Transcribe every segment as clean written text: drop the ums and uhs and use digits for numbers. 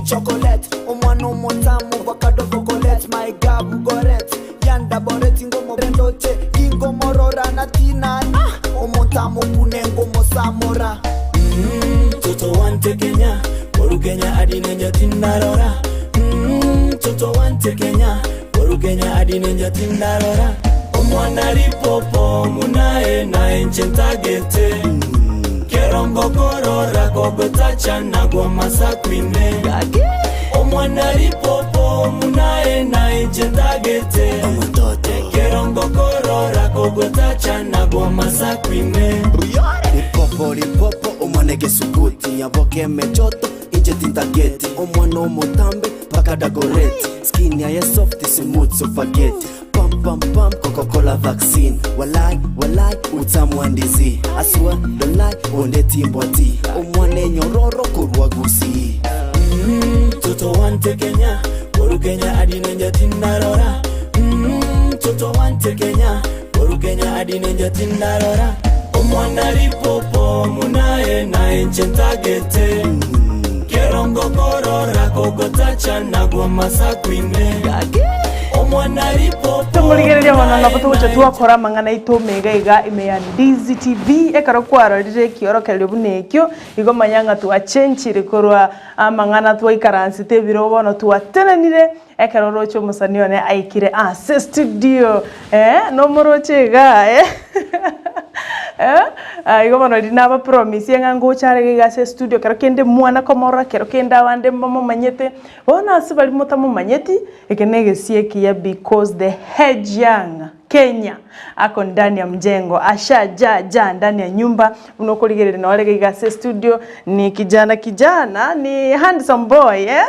Chocolate, omwana omotamu bwakado vokolet my gabugoret yandaboret ngomorendoche gingomorora natinana omotamu kune ngomosamora mm, toto wante Kenya koru Kenya adinenja tindarora mm, toto wante Kenya koru Kenya adinenja tindarora omwana ripopo munae nae nche ntagete Kerongo korora kogotacha nagwa masakwine Omwana ripopo munae na inche ntagete Kerongo korora kogotacha nagwa masakwine Ripopo ripopo omwana egesuguti nyaboke emechoto inche tintageti omwana omotambe mpaka dagoreti skin yaye soft smooth spaghetti Pam pam pam Coca-Cola vaccine Walai walai utamu wa ndizi Aswa don't lie onde timbwati Omwana enyororo korwa Gusii Mm, toto wante Kenya koru Kenya adinenja tindarora Mm, toto wante Kenya koru Kenya adinenja tindarora Omwana ripopo munae nae nche ntagete Kerongo korora kogotacha nagwa masakwine Omwana ripopo Tomorigereria bono nabo togocha twakora amang'ana aito omega iga ime ya Ndizi TV ekero kwarorire ekiorokererio buna ekio igo manya ng'a twachenchire korwa amang'ana twaikaransete ebirogo bono twatenenire ekero oroche omosani one aikire ase studio eh nomoroche igaa eh eh igo bono riria nabapromisie ng'a ngocha are iga ase estudio kero kende mwana komorora kero kende abande mbamomanyete Bono ase baria motamomanyeti, eke negesie ekiya because the hedge young Kenya ako ndani ya mjengo asha ja ja ndani ya nyumba buna okorigereria nore iga iga ase studio ni kijana kijana ni handsome boy eh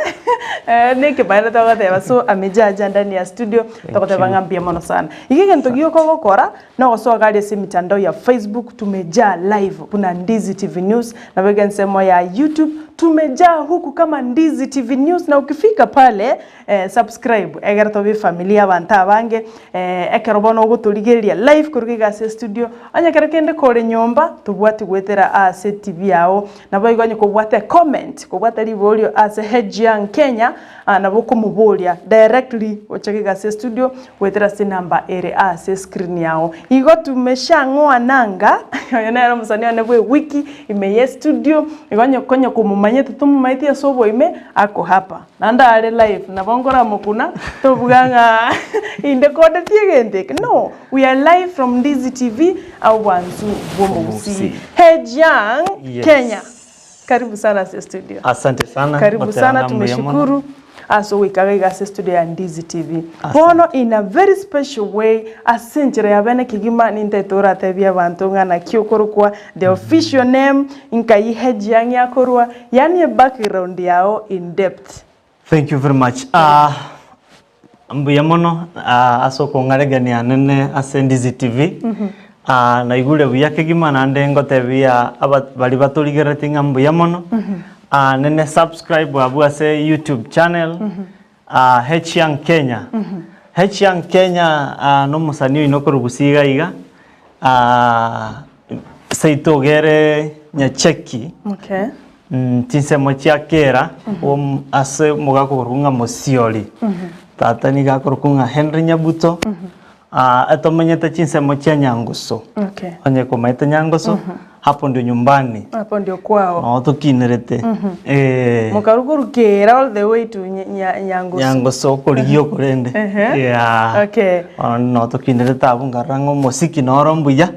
eh nekebaene togoteba so amejaja ndani ya studio togoteba ng'a mbuya mono sana. Iga egento gioka ogokora nogosoa iga aria ase emitandao ya Facebook tumejaa live buna Ndizi TV News nabo iga ensemo ya YouTube tumejaa huku kama Ndizi TV News na ukifika pale eh, subscribe egere tobe efamily ya abanto abange eh, ekero bono ogotorigereria live korwa iga ase estudio onye ekero kende kore nyomba tobwati goetera ase etibi yao nabo igo onye kobwate ecomment kobwate riborio ase Hejiang Kenya ah, nabo okomoboria directly gocha iga ase estudio goetera ase enamba ere ase escreen yao. Igo tumeshang'oa nanga oyo nere omosani one bwe ewiki ime ye estudio igo onye konya komomanyete tomomanyeti ase oboime ako hapa. Naende are live nabo nkoramokuna tobuga ng'a inde kodetie egento eke no, we are live from Ndizi TV obwansu bw'omogusii. Hejiang Yes. Kenya. Karibu sana ase studio. Asante sana. Karibu Goteba sana ng'a mbuya mono. tumeshukuru ase ogoika iga ase studio ya Ndizi TV. Bono in a very special way ase enchera ya bene kegima nintaete oratebie abanto ng'a naki okorokwa the official name nkai Hejiang yakorwa yaani ebackground yao in depth. Thank you very much. Ah, mbuya mono ah, ase okong'aregania nene ase Ndizi TV. Ah, naigure buya kegima naende ngotebia aba baria batorigereretie ng'a mbuya mono. Ah, nene subscribe abwo ase YouTube channel ah, H Young Kenya. H Young Kenya ah, nomosani oino korwa Gusii iga iga ah, seito ogere Nyacheki. Okay. Chinsemo chia kera ase omogaka okorokwa ng'a Mosiori, tata nigo akorokwa ng'a Henry Nyabuto, etomenyete chinsemo chia Nyangusu. Okay. Onye komaete Nyangusu, hapo ndio nyumbani. Hapo ndio kwao. Noo tokinerete. Eh. Mokarwa korwa kera all the way to Nyangusu. Nyangusu okorigia okorende. Ehe. Yeah. Okay. Bono noo tokinerete abwo nkarora ng'a omosiki noro mbuya.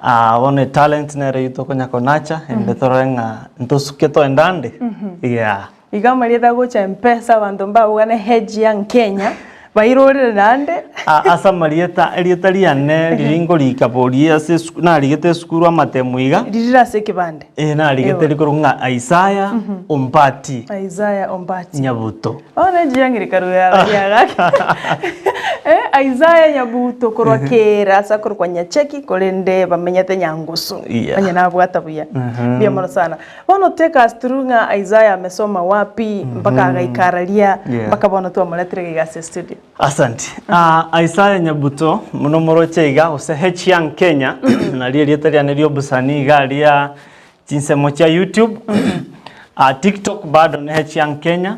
Aa bono etalent nere eywo tokonya konacha ende torore ng'a ntosuke toende ande yeah. Iga amarieta agocha mpesa abanto mbabugane Hedge Young Kenya bairorere naende. Aa ase amarieta erieta riane riria nkorika boria ase esuku narigete esukuru amatemo iga. Ririre ase ekebande. Eh narigete rikorokwa ng'a Isaiah Ombati. Isaiah Ombati. Nyabuto. Bono enchera yang'ire karue aria gaki. Eh, Isaiah Nyabuto korwa kera ase akorokwa Nyacheki korende bamenyete Nyangusu. Yeah. Onye nabwata buya. Mbuya mono sana. Bono take us through ng'a Isaiah amesoma wapi mpaka agaika araria Yeah. mpaka bono twamoretire iga ase studio. Asante. Ah, Isaiah Nyabuto muno moroche iga gose H Young Kenya nario erieta riane riobosani iga aria chinsemo chia YouTube. Ah, TikTok bado ne Hechiang Kenya.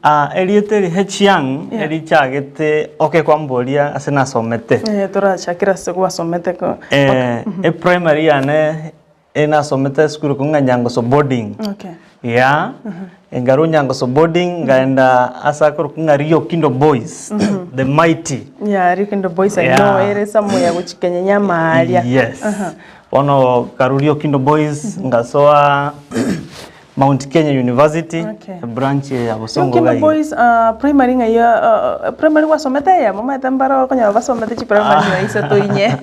Ah, erieta eri Hechiang erichagete okay kwamboria ase nasomete. Eh, torachakera ase gwasomete ko. Eh, eprimary yane enasomete esukuru ekong'u ng'a Nyangoso boarding. Okay. Yeah. Nkarwa Nyangoso boarding nkaenda ase akorokwa ng'a Rio Kindo Boys, the mighty. Yeah, Rio Kindo Boys I Yeah. know ere somewhere gochia Kenya Nyamaria. Yes. Bono nkarwa Rio Kindo Boys ngasoa Mount Kenya University, Okay. branch ya Bosongo Rio Kindo iga iga. Boys ah, primary ng'ai ah, primary gwasomete eyemo omanyete mbare okonyora basomete chiprimary nyowe isato inye.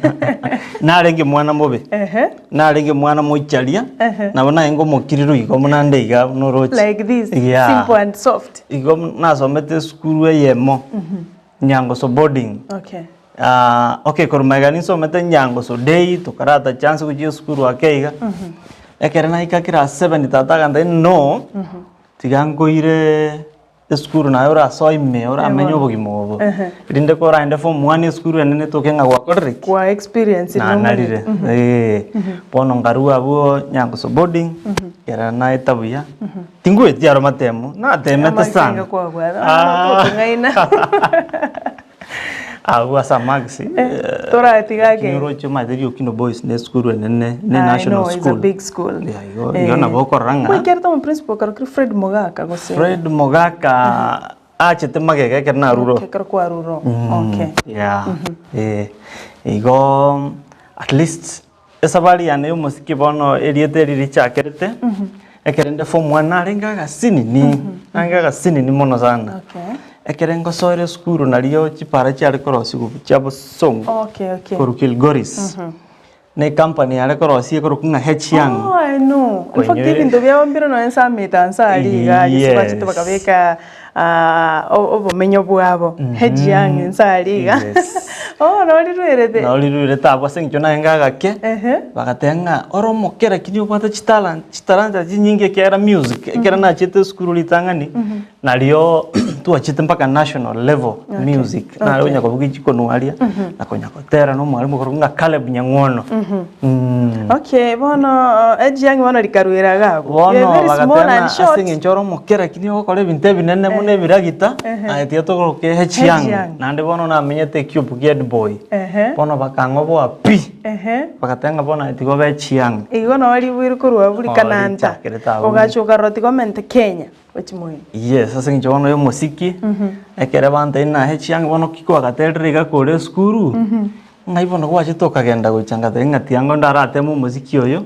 Narenge mwana mobe. Ehe. Narenge mwana moicharia, Ehe. nabo naye ngomokiriru igo buna nde iga buna oroche. Like this, Yeah. simple and soft. Igo nasomete esukuru eyemo, Nyangoso boarding. Okay. Ah, okay korwa magega ninsomete Nyangoso day, tokarata chance gochia esukuru ake iga. Ekero naika class seven tata agantebia no, tiga nkoire esukuru naye orasoe ime oramenye obogima obo. Rinde koraende form one esukuru enene etoke ng'a gwakorire ki? Kwa experience Nanarire, eh. Bono nkarua abwo Nyangoso boarding, ekero naeta buya, tingwetie aro matemo, natemete sana. Ah. Abwo ase amax, Toratiga ake. oroche omanyete Riokindo Boys ne esukuru enene, ne I national know, it's a school. big school. Yeah, igo igo nabo okorora ng'a Bwaikerete omo principal karokire Fred Mogaka gose? Fred Mogaka achete magega ekero narure oo. Okay, ekero kwarure oo. Okay. Yeah. Eh, igo at least esabari yane ya omosiki bono erieta eri richakerete, ekero inde form one narenge agasinini, narenge agasinini mono sana. Okay. Ekero ngosoera esukuru nario chipara chiare korosiwa chia bosongo, Okay, okay. korwa Kilgoris. Ne ecompany yare korosia ekorokwa ng'a H Young. Oh, I know. In fact, Koinyore. ebinto biabo mbire nonya nse ameta nse aria iga ase Yes. bachete bakabeka ah, o- obomenyo bwabo. H Young nse aria iga. Yes. Oh, norirwerete. Norirwerete abwo ase eng'encho naye ngagake, Ehe. bagateba ng'a ore omoke lakini obwate chitalent chitalanta chinyinge ekiagera music, ekero nachete esukuru ritang'ani, Nario twachete mpaka national level music nare konya kobugia chikonu aria na konya gotera na omwalimu okorokwa ng'a Caleb Nyang'wono. Mm. Okay, bono ejiang'i bono rikaruera iga abwo. Bono You're very small bagateba and ng'a short. ase eng'encho ore omoke lakini ogokora ebinto ebinene buna ebiragita aye tiga tokoroke Hechiang. Hechiang. Naende bono namenyete ekiupu kia Headboy. Ehe. Bono bakang'oboa pi. Ehe. Bagateba ng'a bono aye tiga obe Hechiang. Igo noo ribuiri korwa abwo Oo, rikananta. richakerete abwo. Ogacha okarora tiga omente Kenya. Gochia moino. Yes, ase eng'encho bono ya omosiki, ekere bantebi naye chianga bono ki kwagaterire iga kore esukuru, ng'ai bono gwachete okagenda gocha ngateba ng'a tiango ndarateme omosiki oyo,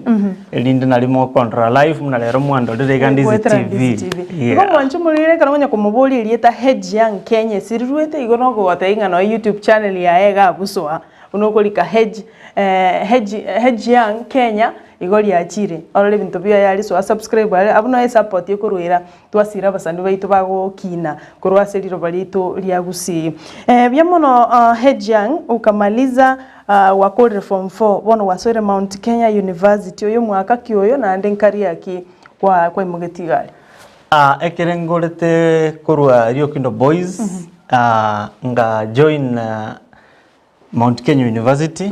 erinde nari mokondora live buna rero mwandorire iga Ndizi Goetera TV. Ndizi TV. Igo Yeah. mwanche omorire ekero onya komoboria erieta Hedge Young Kenya ase riruete igo nokogotebia ng'a noe YouTube channel yaye iga abuswa buna okorika Hedge Hedge Hedge Young Kenya Igo riachire, orore ebinto biaye aria soa subscribe aria, abwo noe esupport ekorwera twasira abasani baito bagokina korwa ase riroba riaito ria Gusii. Buya mono Hejiang ukamaliza gwakorire form four bono gwasoire Mount Kenya University oyo omwaka ki oyo naende nkaria ki kwa kwaimogetie iga aria? Ekere ngorete korwa Riokindo Boys, nga join Mount Kenya University,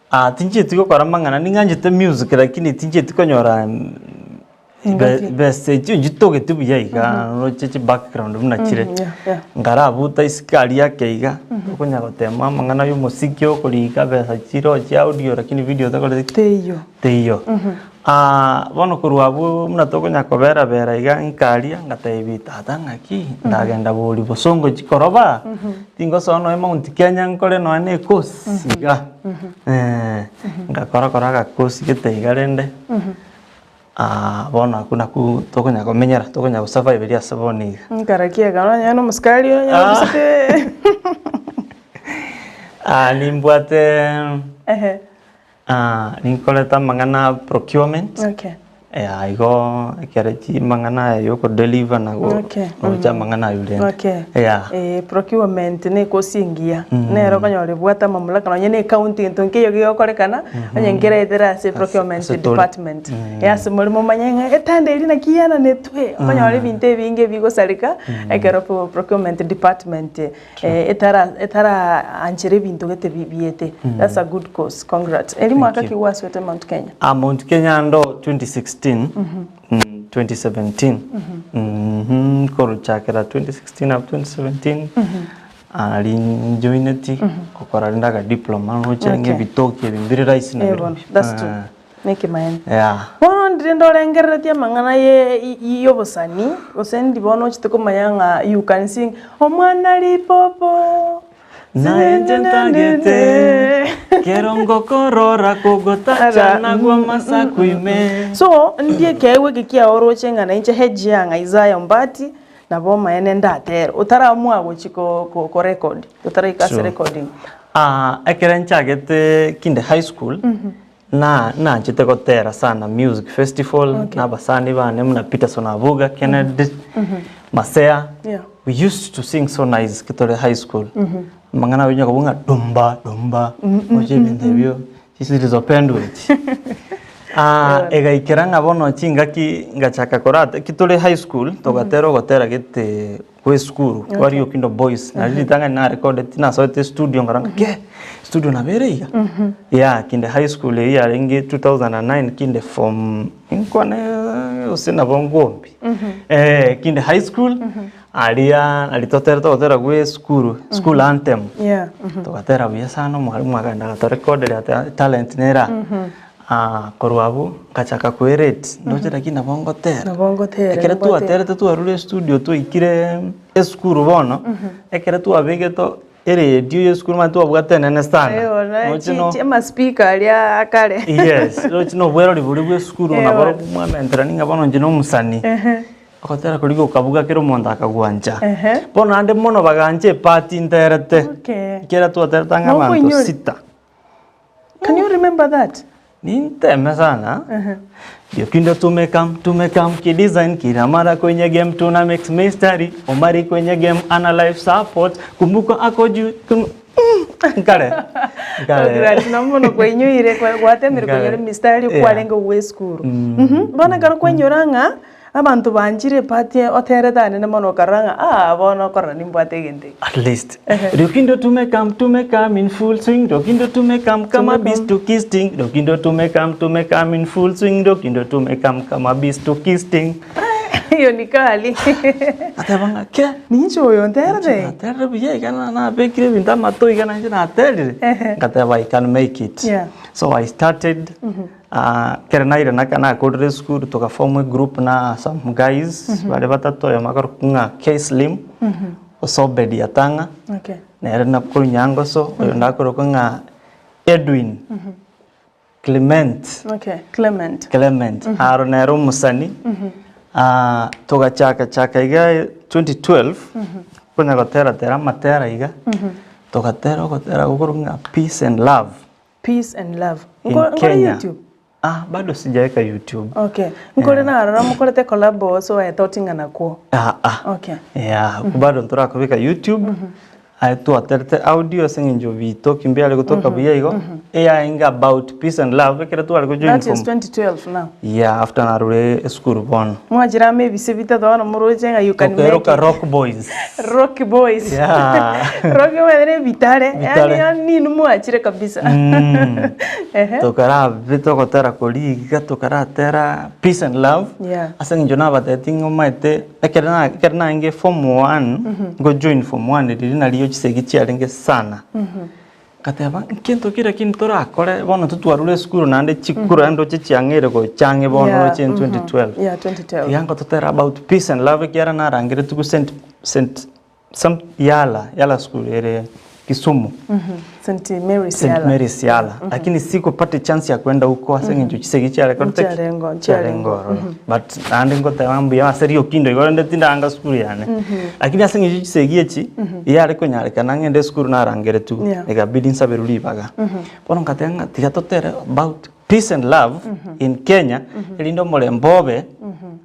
ah tinchieti gokora amang'ana ning'anchete music lakini tinchieti konyora Engaki. besa echio nchitogeti buya iga roche chi background buna chire. Yeah, yeah. Nkarabuta isiko aria ake iga, okonya gotema amang'ana ya omosiki okorika besa chire chia audio lakini video otakoreti ki? Teiyo. Teiyo. Bono korwa abwo buna tokonya kobera bera iga nkaria ngatebia tata ng'aki ndagenda bori bosongo chikoroba tingosoa nonya Mount Kenya nkore nonya na ecourse iga ngakora kora agacourse gete iga rende bono akwo nakwo tokonya komenyera tokonya gosurvive eria ase bono iga. Nkaraki eka nonya na omosikari onya obisete. Nimbwate Ninkorete amang'ana a procurement, Okay. eh, igo ekero chimang'ana aya ya okodeliver na go- Okay. gocha amang'ana aywo rende. Okay. Yeah. Eh, procurement ne ekosi engiya nero okonyora ebwate amamulaka nonye na ecounty gento nkeiyo gegokorekana onye nkeretere ase procurement ase tore. department. Eh, ase more momanye ng'a etanda eria naki yananetwe okonyora ebinto ebinge bigosareka ekero procurement department Etara etara anchera ebinto gete bi biete. That's a good course. Congrats. Eri mwaka Thank ki you. gwasoete Mount Kenya? Ah, Mount Kenya ando 2016. Mm, 2017. Mhm, koruchakera 2016 up 2017 ari njoineti gokora rinde aga diploma roche ng'a Okay. ebitoki ebi mbire rahisi Eh, nabirobio. bono, that's true. Eh, Nekemanyererio. yeah. Bono ndire ndorengereretie amang'ana ye y'obosani, gose ndi bono ochete komanya ng'a you can sing, omwana ripopo. Naye inche ntagete kero ngokorora kogotacha nagwo amasaku ime. So, ndie ekeegwa eke kiao oroche ng'a nainche heji ya ng'a Isaiah Ombati, nabo omaene ndatere, otaramua gochia ko ko korecord, otaraika ase True. recording. Ah, ekero nchagete kinde high school, na nanchete gotera sana music festival, Okay. na abasani bane buna Peterson Abuga, Kennedy, Masea. Yeah. We used to sing so nice kitore high school. Amang'ana aye onye kobua ng'a dumba dumba, oche ebinto ebio, zilizopendwa echi. Ah, egaikera ng'a bono chingaki ngachaka korata, ki tore high school, togatera ogotera gete Kwa esukuru, kwari Okindo Boys, nari ritang'ani narecordeti nasoete estudio nkarora ng'a kee, estudio nabo ere iga? Yeah, kinde high school eyio yarenge 2009 kinde form inkwane gose nabo ngombi. Kinde high school, aria nari toterete ogotera gwa esukuru, school anthem. Yeah. Togatera buya sana omwalimu akagenda agatorekodera ati talent nere aa. Ah, korwa abwo ngachaka koerate, ndoche lakini nabo ngotera. Nabo ngotera, Ekero nimbwate- twaterete twarure estudio twaikire esukuru bono, ekero twabegete eredio ya esukuru mani twabwate enene sana. Eh, bono, Roche chi- no- chi- amaspeaker aria akare. Yes, roche na obwerori boria bwa esukuru Eh, nabo bono. mwamenterani ng'a bono inche na omosani. Ogotera koria gokabuga kera omonto akagwancha. Ehe. Bono naende mono bagancha epati nterete. Okay. Ekero twaterete ang'e abanto Nokoinyora? sita. Can you remember that? Ninteme sana. Yokindo tumekam tumekam kidesign kila mara kwenye game tuna mix mystery Omari kwenye game ana life support kumbuka ako juu kum... Nkare. Nkare. Congrats, na mono kwainyoire gwatemire Nkare. konyora emistari Yeah. kwarenge gwa esukuru. Bono ekero kwainyora ng'a Abanto banchire epati oterete anene mono okarora ng'a aa bono okorora nimbwate egento eke. At least. Rokindo tumekam tumekam in full swing Rokindo tumekam kama beast to kisting Rokindo tumekam tumekam in full swing Rokindo tumekam kama beast to kisting Hiyo ni kali. Ateba ng'a ke Ninche oyo nterete? Naterire buya iga na nabekire ebinto amato iga nainche naterire ngateba I can make it. Yeah. So I started Ekero nairana ekero nakorire esukuru toga form a group na some guys bare batato oyomo akorokwa ng'a K Slim, gose Obedi Atang'a, Okay. nere nakorwa Nyangoso, oyonde akorokwa ng'a Edwin Clement, Okay, Clement. Clement, aro nere omosani, togachaka chaka iga 2012, konya gotera tera amatera iga, togatera ogotera gokorokwa ng'a peace and love. Peace and love. In Nko- nkore Kenya. YouTube? Ah, bado sijaweka YouTube. Okay. Nkore narora mokorete collabo so I thought ng'a nakwo. Ah, ah. Okay. Yeah, bado ntorakobeka YouTube. Aye twaterete audio ase eng'encho bitoki mbiare gotoka buya igo. Eyaenge about peace and love ekero tware gojoin That is from 2012 now. Yeah, after narure esukuru bono. Mwachire amo ebise bitato bono moroche ng'a you can make Tokeroka it. Rock Boys. Rock Boys. Yeah. Rock Boys ne bitare. Bitare. Yaani yaani ninu mwachire kabisa. Ehe. Tokarabe togotera koria iga tokaratera peace and love. Yeah. Ase eng'encho nabatebetie ng'a omanyete ekero na ekero narenge form one, ngojoin form one riria nario chisegi chiarenge sana. Ngateba nkento ki lakini torakore bono totwarure esukuru naende chikura ndoche chiang'eire gocha ang'e bono Yeah, roche in 2012. Yeah, 2012. Tiga ngototere about peace and love ekiagera narangeretigwe St. St. Some Yala, Yala school ere Kisumu. St. Mary's St. Yala. Mary's Yala. Lakini sikupata chance ya kwenda huko ase eng'encho chisegi chiarekorete ki? Nchiarengo, nchiarengo. Chiarengo ororo. But naende ngoteba mbuya ase riokindo igo rende tindanga sukuru yane. Lakini ase eng'encho chisegi echi, yare konyarekana ng'ende esukuru narangeretigwe. Yeah. Ikabidi nsaberwe ribaga. Bono ngateba ng'a tiga totere about peace and love in Kenya, erinde omorembe obe,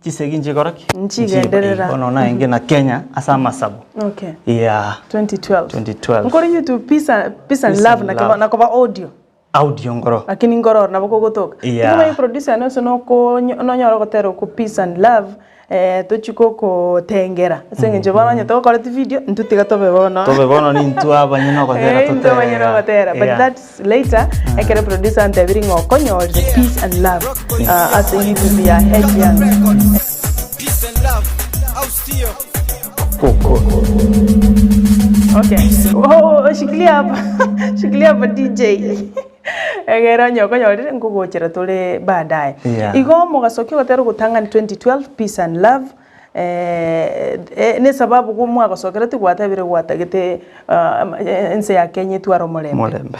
chisegi nchikora ki? Nchigenderera. Bono naenge na Kenya ase amasabo. Okay. Yeah. 2012. 2012. Nkore YouTube peace and, peace and Peace love and nakoba love. nakoba audio. Audio ngoro. Lakini ngororo nabo kogotoka. Yeah. Nigo producer nonse noko nonyora gotera oko peace and love eh, tochi gokotengera ase eng'encho bono onye togokoreti video intwe tiga tobe bono. Tobe bono nintwe abanyene ogotera Eh, intwe abanyene ogotera. But Yeah. that's later ekero producer antebirie ng'a okonyorire peace and love ah, ase YouTube ya Head Young. Okay. Oh, oh, shikilia hapa. Shikilia hapa DJ. Egere onye okonyorire nkogochera tore baadaye. Yeah. Igo mogasokia ogotera ogotang'ani 2012 Peace and Love eh, eh, ne sababu go mwagosokereti gwatebire gwatagete ah, ense ya Kenya etware omorembe. Morembe.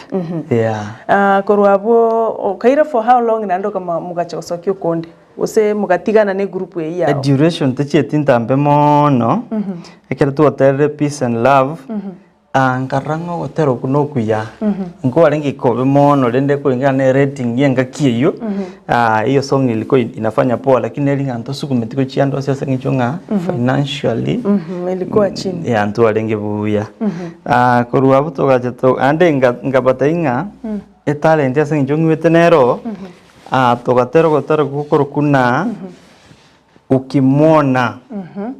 Yeah. Ah, korwa abwo okaira for how long naende okama mogacha gosokia okonde gose mogatigana ne group eyio yao? Eduration techieti ntambe mono, ekero twaterire peace and love, ah, nkarora ng'a ogotera okwo na okuya, nkwarenge ikobe mono rende kulingana na erating ya engaki eywo, ah, hiyo song ilikuwa inafanya poa lakini neri ng'a ntosukumeti gochia ande onsi ase eng'encho ng'a financially, Ilikuwa chini. yeah, ntwarenge buya. Ah, korwa abwo togacha to naende nga nkabatebia ng'a, etalent ase eng'encho ng'wete nero, Ah, togatera ogotera gokorokwa na Ukimwona.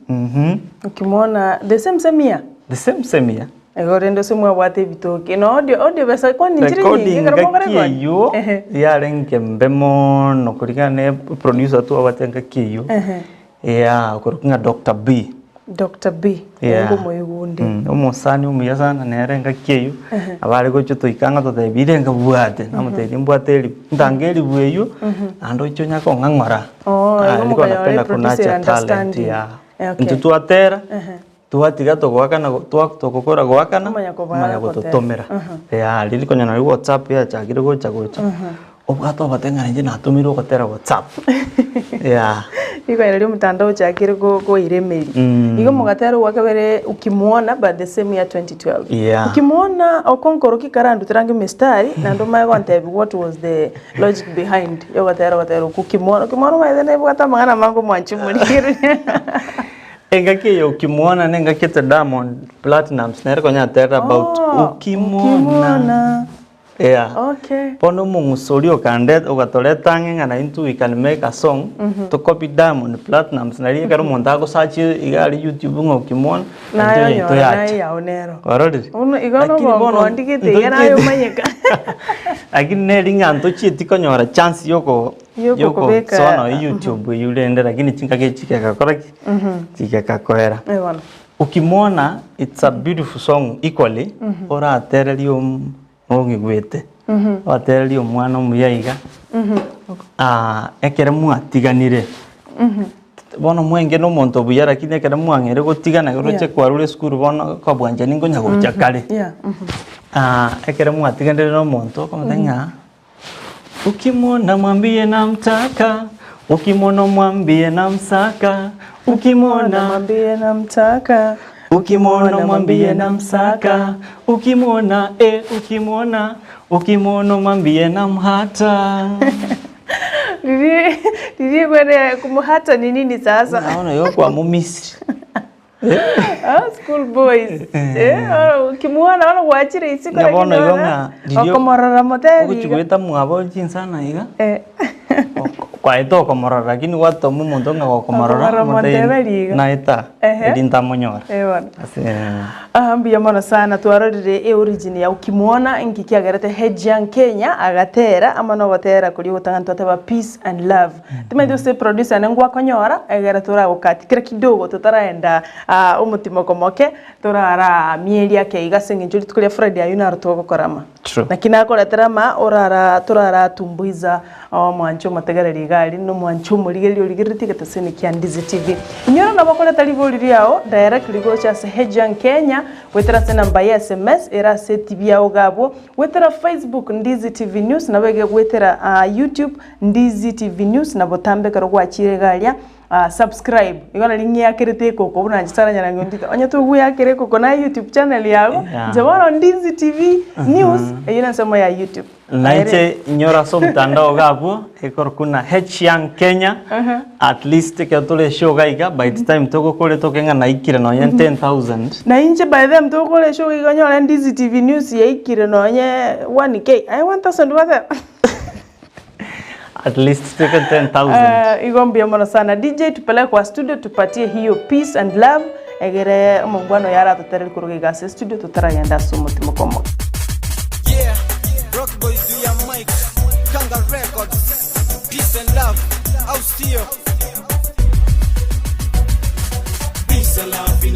Mhm. Ukimwona the same same year? The same same year. Igo rende ase mwabwate ebitoki na audio audio besa kwani nchire nyinge Recording ekero ngaki mokorekodi? eywo Ehe. yarenge mbe mono kulingana na producer twabwate ngaki eywo. Ehe. Yeah, okorokwa ng'a Doctor B. Doctor B, Yeah. nigo omoigunde. Mm, omosani omuya sana nere engaki eywo, nabo are gocha toika ng'a totebie ire nkabwate, namotebirie mbwate eribu, ntange eribu eywo, naende oche onya kong'ang'ora. Oh, Ah, igo niko mokanyora napenda eproducer kunacha talent, understanding. yeah. Eh, okay. Intwe twatera, twatiga togoakana go- twa togokora goakana, Omanya kobaa omanya gotera. gototomera. Yeah, riria konya nari whatsapp yachakire gocha gocha. Obwate obote ng'a inche natomirwe ogotera WhatsApp. Yeah. Rigoera ria omotandao ochakire go- goiremeri. Igo mogatera ogwa kabere ukimwona but the same year 2012. Yeah. Ukimwona okonkorokia karandutera ange emistari naende omanye gontebia what was the logic behind yogotera ogotera okwo ukimwona. Ukimwona omanyete nebwate amang'ana amange omwanchi omorigereria. Engaki eye ukimwona na engaki ete Diamond Platnumz nere konya aterire about Oh, ukimwona. ukimwona. Yeah. Okay. Bono omong'uso oria okande ogatoreta ang'e ng'a naintwe we can make a song to copy Diamond Platnumz nari ekero omonto agosearch iga aria YouTube ng'a ukimwona Naye naintwe yaito onyora naye yacha. yao nero. Kwarorire? Bono igo Lakini nobongo bono ondigete iga naye ntochieti omanyeka. lakini neri ng'a ntochieti konyora chance yoko Yokokobeka- yokosoa nonya YouTube eywo rende lakini chingaki echi chigekakora ki? Chigekakoera. Eh bono. Ukimwona it's a beautiful song equally oratererie ong'igwete oratererie omwana omuya iga ekero mwatiganire bono mwenge na omonto buya lakini ekero mwang'eire gotigana ekero roche kwarure esukuru bono kobwanchani nkonya gocha kare ekero mwatiganire na omonto okomotebia ng'a Ukimwona mwambie namtaka, ukimwona mwambie namsaka, ukimwona mwambie namtaka, ukimwona mwambie namsaka, ukimwona eh, ukimwona ukimwona mwambie namhata. Riri riri kwene kumuhata ni nini sasa? Naona yo kwa mumisri. Ah, school boys. Eh, ukimuona ona gwachire isiko Nga bono igo ng'a riria okomorora motebi. Ogochi goeta mwabo chinsana iga. Eh. Kwaeta okomorora lakini gwatoma omonto ng'a gokomorora Okomorora motebe riga. naeta Ehe. eri ntamonyora. Eh bono. Ase Ah, mbuya mono sana twarorire e origin ya ukimwona inki kiagerete Hejiang Kenya agatera ama nogotera koria ogotang'ani twateba peace and love timanyeti gose producer ane ngwakonyora egere toragokati kera kidogo totaraenda ah, omotimoko moke torara mieri ake iga ase eng'encho rituko ria Friday aywo naro togokora ama True. naki nakoretera ama orara toraratumbuiza omwancho omotegereri iga aria na omwancho omorigereria origereretie egeteseni kia Ndizi TV. Inyora nabo okoreta ribori riao directly gocha ase Hejiang Kenya goetera ase enamba ya SMS ere ase etibi yao iga abwo, goetera Facebook Ndizi TV News nabo ege goetera YouTube Ndizi TV News na botambe ekero gwachire iga aria subscribe igo nari ng'iakerete ekoko buna inche Sarah Nyarangi Ontita onye togweakera ekoko na YouTube channel yago inche bono Ndizi TV News eyio nensemo ya YouTube. Nainche inyore ase omotandao iga abwo, ekorokwa ng'a H Young Kenya, at least ekero tore eshow iga iga, by the time togokora etoke ng'a naikire nonye 10,000. Na inche by the time togokora eshow iga onyore Ndizi TV News yaikire nonye 1K, aye 1000 gwateba? At least toike 10,000. Igo mbuya mono sana DJ tupeleke kwa studio tupatie hiyo peace and love egere omongwana oyo aratotereri koruga iga ase studio totaragenda ase omotimoko omoke. Yeah, Rock Boys do ya mic, Kanga Records, peace and love, au sio?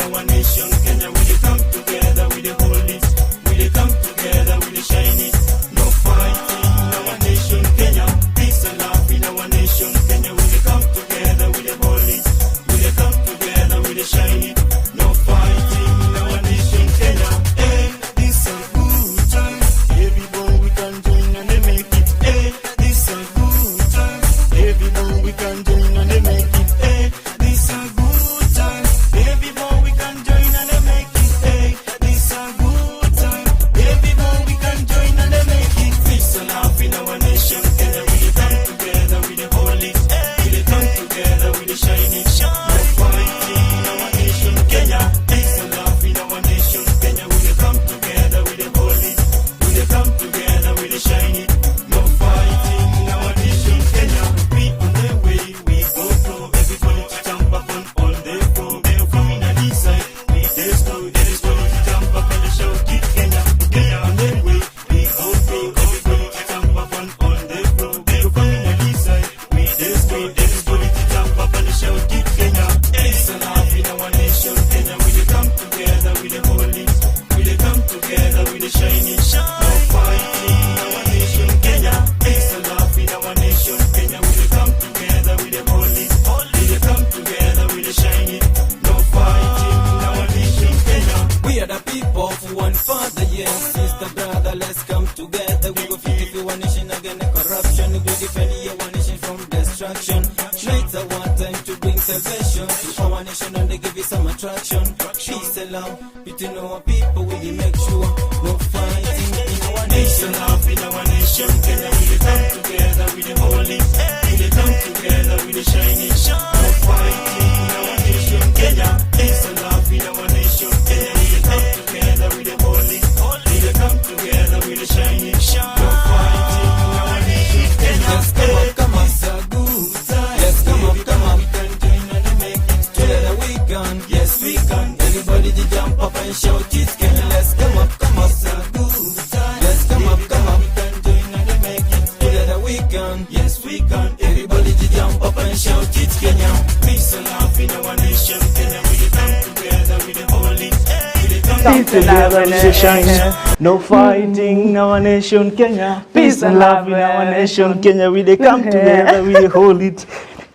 our nation Kenya. We dey come together, we dey hold it. We dey come together, we dey shine it. No fighting in our nation Kenya. Peace and love in our nation Kenya. We dey come together, we dey hold it. We dey come together, we dey shine it. No fighting in our nation Kenya. Hey, this a good time. Everybody we can join and they make it. Hey, this a good time. Everybody we can join and they make it. Hey, this a good time. Everybody we can join and they make it. Hey, this a good time. Everybody we can join and they make it. Peace and love in our nation. Kenya, we dey come together, we dey hold it. We dey come together, we dey shine it. No fighting in our nation. Kenya, peace and love in our nation. Kenya, we dey come together, we dey hold it. We dey come together, we dey shine it. No fighting in our nation. Kenya, we on the way, we go pro. Everybody to jump up on all the floor. They coming at this side, we dey slow. Everybody to jump up and shout it. Kenya, Kenya on the way, we go pro. Everybody to jump up on all the floor. They coming at this side, we dey slow. Everybody to jump up and shout it. Kenya, peace and love in our nation. Kenya, we dey come together, we dey hold it. We dey come together, we dey shine it. No fighting in our nation. Kenya, peace and love in our nation. Kenya, we dey come together, we dey hold it. We dey come together, we dey shine it. No fighting in our nation. Kenya, we are the people for one father, yes, sister, brother. Let's come together. We go fit if you one nation against the corruption. We defend your nation from destruction. Night's our time to bring salvation to our nation and they give you some attraction. Peace and love between our people. We dey make sure no fighting in our nation. Love in our nation. Kenya, we dey come together, we dey hold it. We dey come together, we dey shine it. No fighting in our nation. Kenya, peace and love in our nation. Kenya, we dey come together, we dey hold it. We dey come together, we dey shine it. No fighting in our nation. Kenya, let's come up, come up, it's a good time. Let's come up, come up, we can join and make it. Together we can, yes we can. Everybody to jump up and shout it. Kenya, let's come up, come up, it's a good time. Let's come up, come up, we can join and make it. Together we can, yes we can. Everybody to jump up and shout it. Kenya, peace and love in our nation. Kenya, we dey come together, we dey hold it. We dey come Peace and love in our nation. No fighting in our nation, Kenya. Peace and love in our nation, Kenya. We dey come together, we dey hold it.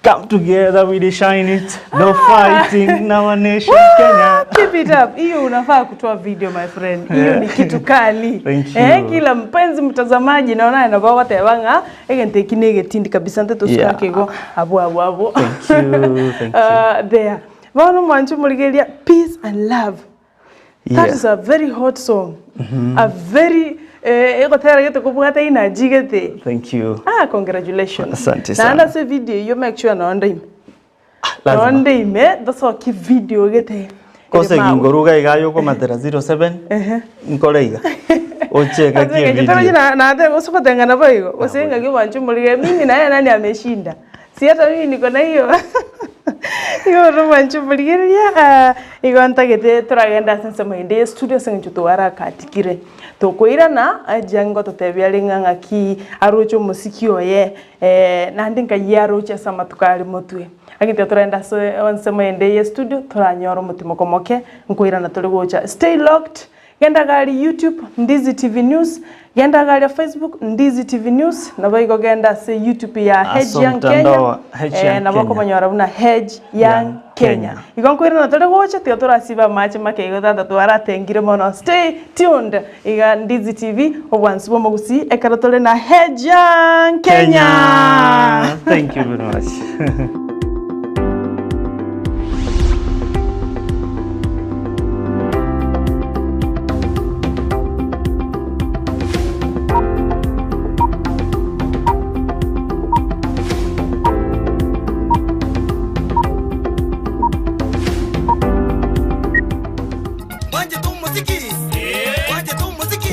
Come together, we dey shine it. No fighting in our nation, Kenya. Keep it up. Hiyo unafaa kutoa video my friend. Hiyo ni kitu kali. Thank you. Eh, kila mpenzi mtazamaji naona anabao watebanga egente kinege tindi kabisa nte Yeah. tusukake abo abo abo. Thank you, thank you. There. Bono mwanchu muligeria peace and love. That Yeah. is a very hot song. A very egotera gete kubwata inaji gete. Thank you. Ah, congratulations. Asante Na sana. anda se video you make sure naonda ime. Lazima. Naonda ime thocoki video gete. Kose gingoruga iga yukomatera 07 nkore iga ocheka kie video. Usukutengana boigo usinga kiwanchu mulige mimi naye nani ameshinda si hata mimi niko na hiyo igo rumanchu muligeria igo ntagete turagenda sense mahinde studio senge tuwarakatikire tukwirana ajango tutebia ring'ang'a ki arucho musiki oye nandi nkai aruche sama tukari mutwe agite turenda onse mahinde ye studio turanyora mutimo komoke nkwirana turi gucha stay locked. Genda gari YouTube Ndizi TV News, genda gari Facebook Ndizi TV News, na baigo genda se YouTube ya Hedge Aso Young mtandao Kenya. wa Hedge Young na bako Kenya. banyora buna Hedge Young Young Kenya. Kenya. Igo nkwirana turi gocha tiga turasiba mache make igo tata twaratengire mono. Stay tuned. Iga Ndizi TV obwansi bwa mogusi ekero turi na Hedge Young Kenya. Thank you very much.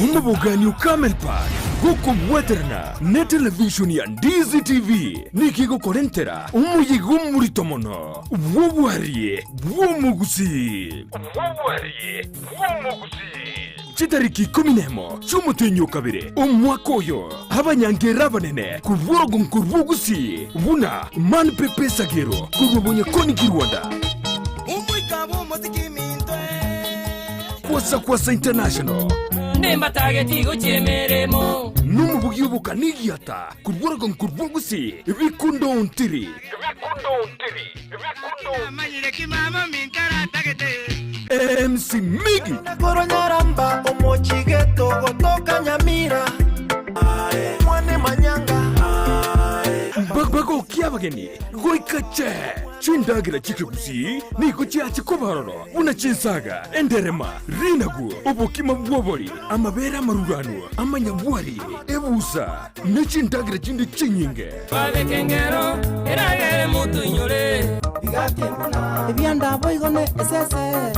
Omobogani Camel Park gokobwaterana ne television ya Ndizi TV nikigokorentera omuyiga omorito mono bw'obwarie bw'omogusi chitariki 11 chi'omotenyi okabere omwaka oyo abanyangera abanene kubworogonko rw'ogusi buna man pepe sagero korwa bonyakoni ki Rwanda. Umwika w'umuziki minto. Kwasa Kwasa International. Nimbatageti gochia emeremo. Nomobugi obokana egiata korwa orogongo rwa gusii Bikundo Ontiri. MC Miggy. Korwa Nyaramba omochigeto gotoka Nyamira mwane manyanga Bagokia abageni goika che chindagera chi'ekegusii nigo chiache koba ororo buna chinsaga, enderema, rinagu, obokima bw'obori, amabere amaruranu, amanyabwari, ebusa, ne chindagera chinde chinyinge. Babeke engero eragere motoinyore. Ebianda boigo ne esese.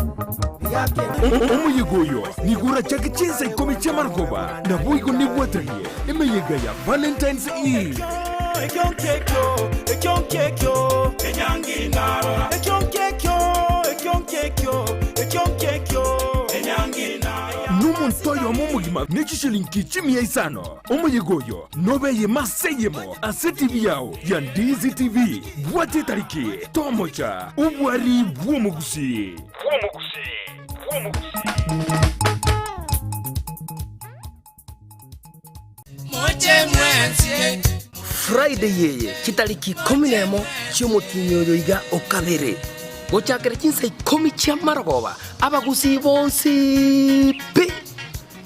Omoyega oyo nigo orachake chinsa ikomi chi'amarogoba, naboigo nebwateranie emeyega ya Valentine's Eve. Nomonto oyomo omogima ne chishilingi chimia isano. Omoyega oyo nobe eyemo ase eyemo ase TV yao ya Ndizi TV. Bwata etariki, tomocha, obwari bw'omogusii. Friday eye chitariki ikomi nemo chi'omotienyi oyo iga o kabere, gochakera chinsa ikomi chi'amarogoba, abagusii bonsi pi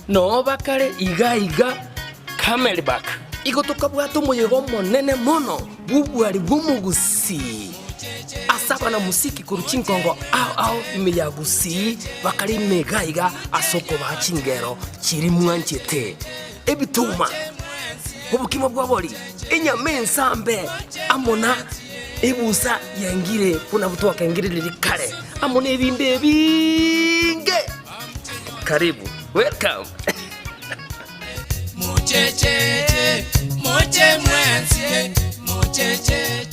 noo bakare iga iga Camelback. Igo tokabwata omoyega omonene mono bw'obwari bw'omogusii ase abanamusiki korwa chinkongo ao ao ime ya Gusii bakare ime iga iga ase okobaa chingero chiria mwanchete, ebituma, obokima bw'obori, enyama ensambe, amo na ebusa yengire buna twakengire riria kare, amo nebinde ebinge. Karibu, welcome. Mochecheche, moche mwensie, mochecheche.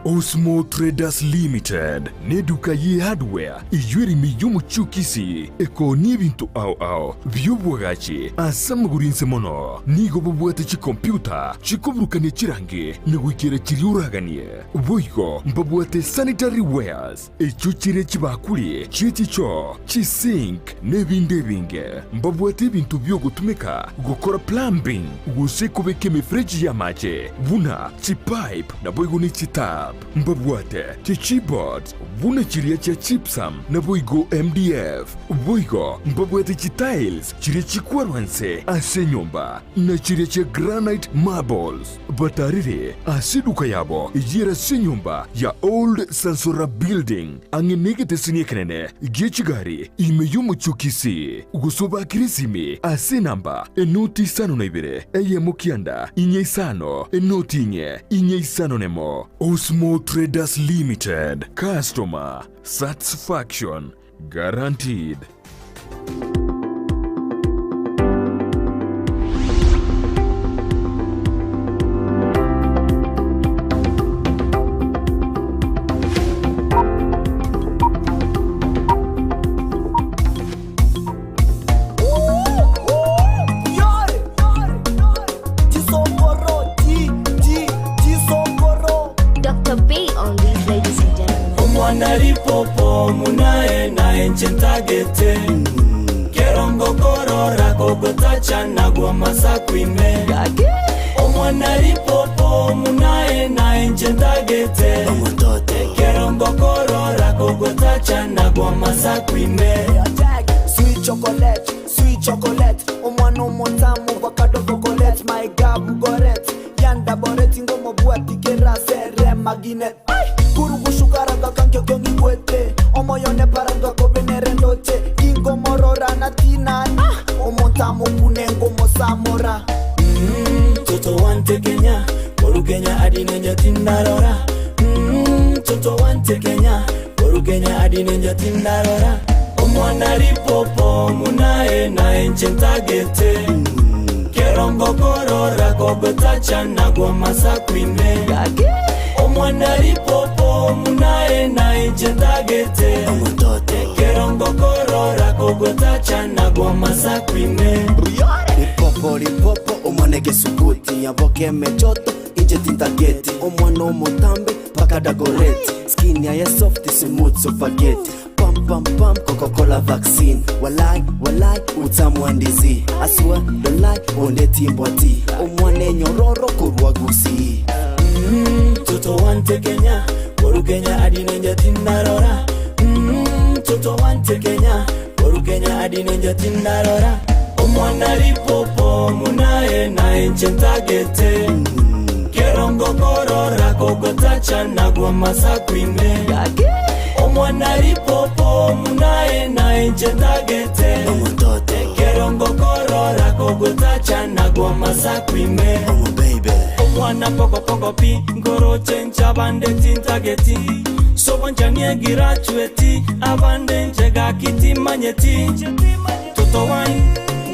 Osmo Traders Limited neduka ye hardware eyio ere ime y'omochie o Kisii ekoonia ebinto ao ao bi'obwagachi ase amagoro inse mono. Nigo babwate chikompiuta chikoburukania chirangi na goikera chiria oraganie. Boigo mbabwate sanitary wares echio chire chibakuri chie chichoo, chisink na ebinde ebinge. Mbabwate ebinto bi'ogotumeka gokora plumbing gose kobeka emefereji y'amache buna chipipe naboigo ne chitap. Mbabwate chichipboards buna chiria chia gypsum naboigo MDF. Boigo mbabwate chitiles chiria chikwarwa nse ase enyomba na chiria chia granite marbles. Batarire ase eduka yabo eyere ase enyomba ya Old Sansora Building ang'e negeteseni ekenene gie chigari ime y'omochie o Kisii, gose obakire esimi ase enamba enoti isano na ibere eyemo kianda inye isano enoti inye inye isano nemo. Osmo Traders Limited, Customer Satisfaction Guaranteed. Dr. B on these, ladies and gentlemen. Omwana ripopo munae naye nche ntagete kerongo korora kogotacha nagwo masakwime Omwana ripopo munae naye nche ntagete kerongo korora kogotacha nagwo masakwime Sweet chocolate, sweet chocolate omwana omotamu bakadogokolet my gab goret yanda boret ngomo bwati kerasere magine kurugushukaraga kankyokyongigwete omoyone paranga kobenere ndoche kingomorora na tinana omontamu kunengomosamora Mtoto wante Kenya, koru Kenya adinenja tindarora. Mtoto wante Kenya, koru Kenya adinenja tindarora. Omwana ripopo munae nae nchentagete. Kerongo korora kogotacha nagwo masakwime. Omwana ripopo munae nae nchentagete. Kerongo korora kogotacha nagwo masakwime. Ripopo ripopo omwana egesuguti yaboka emechoto inche tintageti omwana omotambe mpaka dagoreti skin yaye soft smooth spaghetti pam pam pam Coca-Cola vaccine Walai walai utamu wa ndizi Aswa don't lie onde timbwati Omwana enyororo korwa Gusii Mm, Toto wante Kenya, koru Kenya adinenja tindarora. Mm, Toto wante Kenya, koru Kenya adinenja tindarora. Omwana ripopo munae nae nchentagete. Kerongo korora kogotacha nagwa masakwime. Omwana ripopo munae nae nchentagete. Kerongo korora kogotacha nagwa masakwime. Omwana pokopoko pi ngoroche nchabande tintageti sobonchanie graduate abande nchegakiti Toto wine,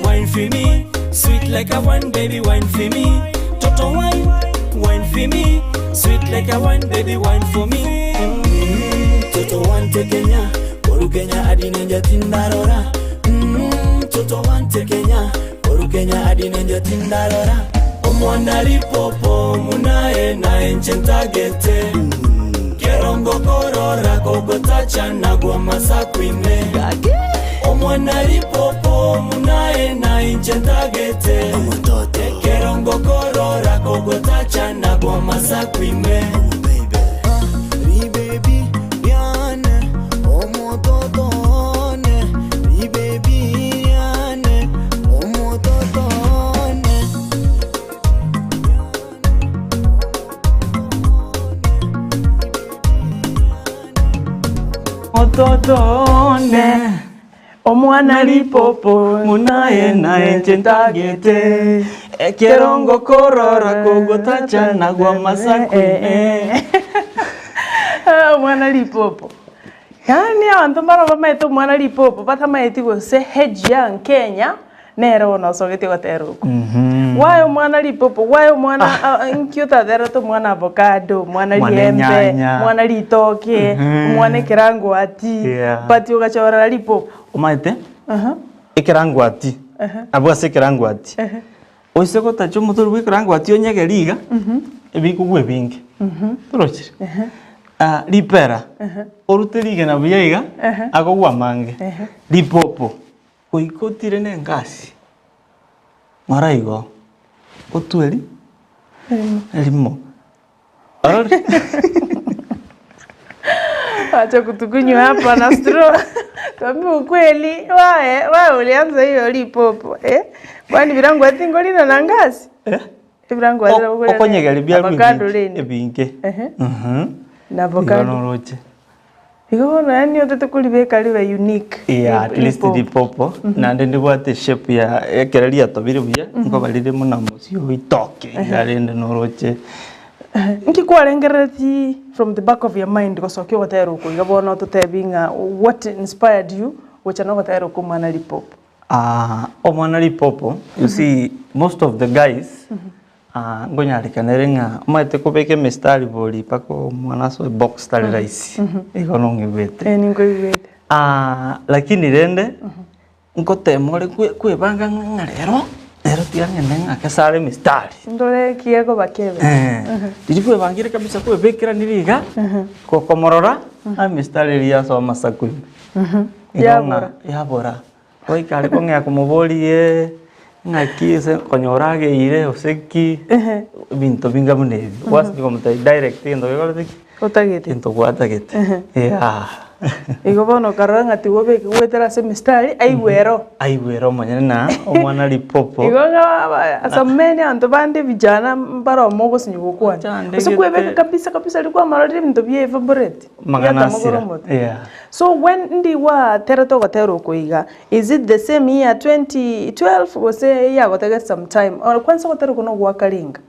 wine for me Sweet like a wine, baby, wine for me Toto wine, wine for me Sweet like a wine, baby, wine for me mm, Toto wante Kenya, koru Kenya adinenja tindarora mm, Toto wante Kenya, koru Kenya adinenja tindarora Omwana ripopo munae nae nchentagete Kerongo korora kogotacha nagwa masakwime Omwana ripopo munae nae nchentagete Kerongo korora kogotacha nagwa masakwime Ribebi riane omototone Ribebi riane omototone Ototone Omwana ripopo munaye naye nchentagete ekerongo korora kogotacha nagwa masakwime Ah, omwana ripopo yaani abanto mbaro bamaete omwana ripopo batamaeti gose Head Young Kenya nere bono osogetie gotera oko waye omwana ripopo waye omwana ah, nki otaterete omwana avocado omwana Mwana riembe enyanya. omwana ritoke omwana ekerangwati Yeah. but ogachorera ripopo omaete Aha. ekerangwati abwo ase ekerangwati oise gotacha omotori bwa ekerangwati onyege riga ebikogwa ebinge torochire Ah, ripera orute rigena buya iga akogwa mange ripopo goika otire na engasi ng'ora igo otweri erimo Orore? Acha kutukunywa hapa na straw. Tuambie ukweli, wae wae ulianza hiyo lipopo eh? Kwani virangwati ngolina na ngasi? Eh? Virangwati O- okonyegera ebiaru avocado ebinge leni. ebinge Ehe. Mhm. Na Igo avocado. noroche Igo bono yani otete kulibeka libe unique. Yeah, at least Lipopo. ripopo nande ndibwate shape ya ekero riatobire buya nkoba rire muna mosio itoke iga rende noroche Nki kwarengerereti from the back of your mind gosokia ogotera oko iga bono ototebi ng'a what inspired you gocha na ogotera oko omwana lipopo. Ah, omwana ripopo you see most of the guys ah, nkonyarekanere ng'a omanyete kobeka emistari bori mpaka omwana asoe box tari rahisi igo nong'igwete Eh ninkoigwete. Ah, lakini rende nkotema ore kwe- kwebanga ng'a ng'a rero rero tiga ng'ende ng'ake sare emistari Ndore kiego bakebe. Eh, riri kwebangire kabisa kwebekerani iga gokomorora emistari eria yasoa amasaku ime Igo ng'a Yabora. yabora goika are kong'ea komoborie ng'aki ase konyora ageire gose ki ebinto binga buna ebi gwasinya komotebia direct egento gekorete ki Otagete. egento gwatagete yeah. Igo bono okarora ng'a tiga obeke goetera ase emistari aigwe ero. Aigwere omonyene na omwana ripopo Igo ng'a asameni abanto bande vijana mbaro mogosinywa gokwana. Ochandegete. Gose kwebeka kabisa kabisa riria kwamarorire ebinto bia evaporate. Amang'ana biatamogora asira. omote. Yeah. So when ndi waterete ogotera oko iga, is it the same year 2012 gose yagotege some time? Or kwanza ogotera oko nogwakarenga?